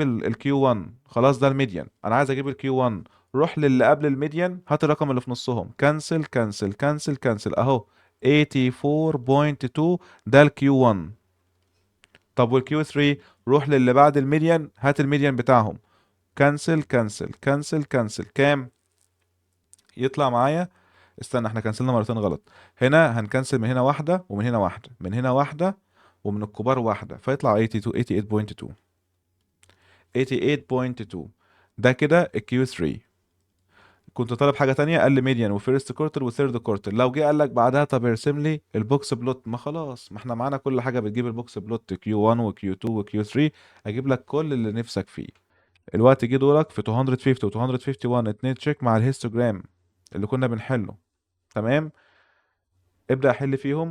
ال Q 1، خلاص ده ال median، انا عايز اجيب ال Q 1. روح للي قبل ال median، هات الرقم اللي في نصهم، cancel cancel cancel cancel، اهو 84.2 ده ال Q 1. طب وال Q 3؟ روح للي بعد ال median، هات ال median بتاعهم، cancel cancel cancel cancel، كام يطلع معايا؟ استنى، احنا كنسلنا مرتين غلط. هنا هن cancel من هنا واحدة ومن هنا واحدة، من هنا واحدة ومن الكبار واحدة، فيطلع 82، 88.2، 88.2. ده كده ال Q 3. كنت طالب حاجة تانية، قال لي median و first quartile و third quartile. لو جه قال لك بعدها طب ارسم لي ال box plot، ما خلاص، ما احنا معانا كل حاجة بتجيب ال box plot، Q 1 و Q 2 و Q 3، اجيب لك كل اللي نفسك فيه. الوقت جه دورك في 250 و 251، اتنين check مع ال histogram اللي كنا بنحله. تمام، ابدأ حل فيهم.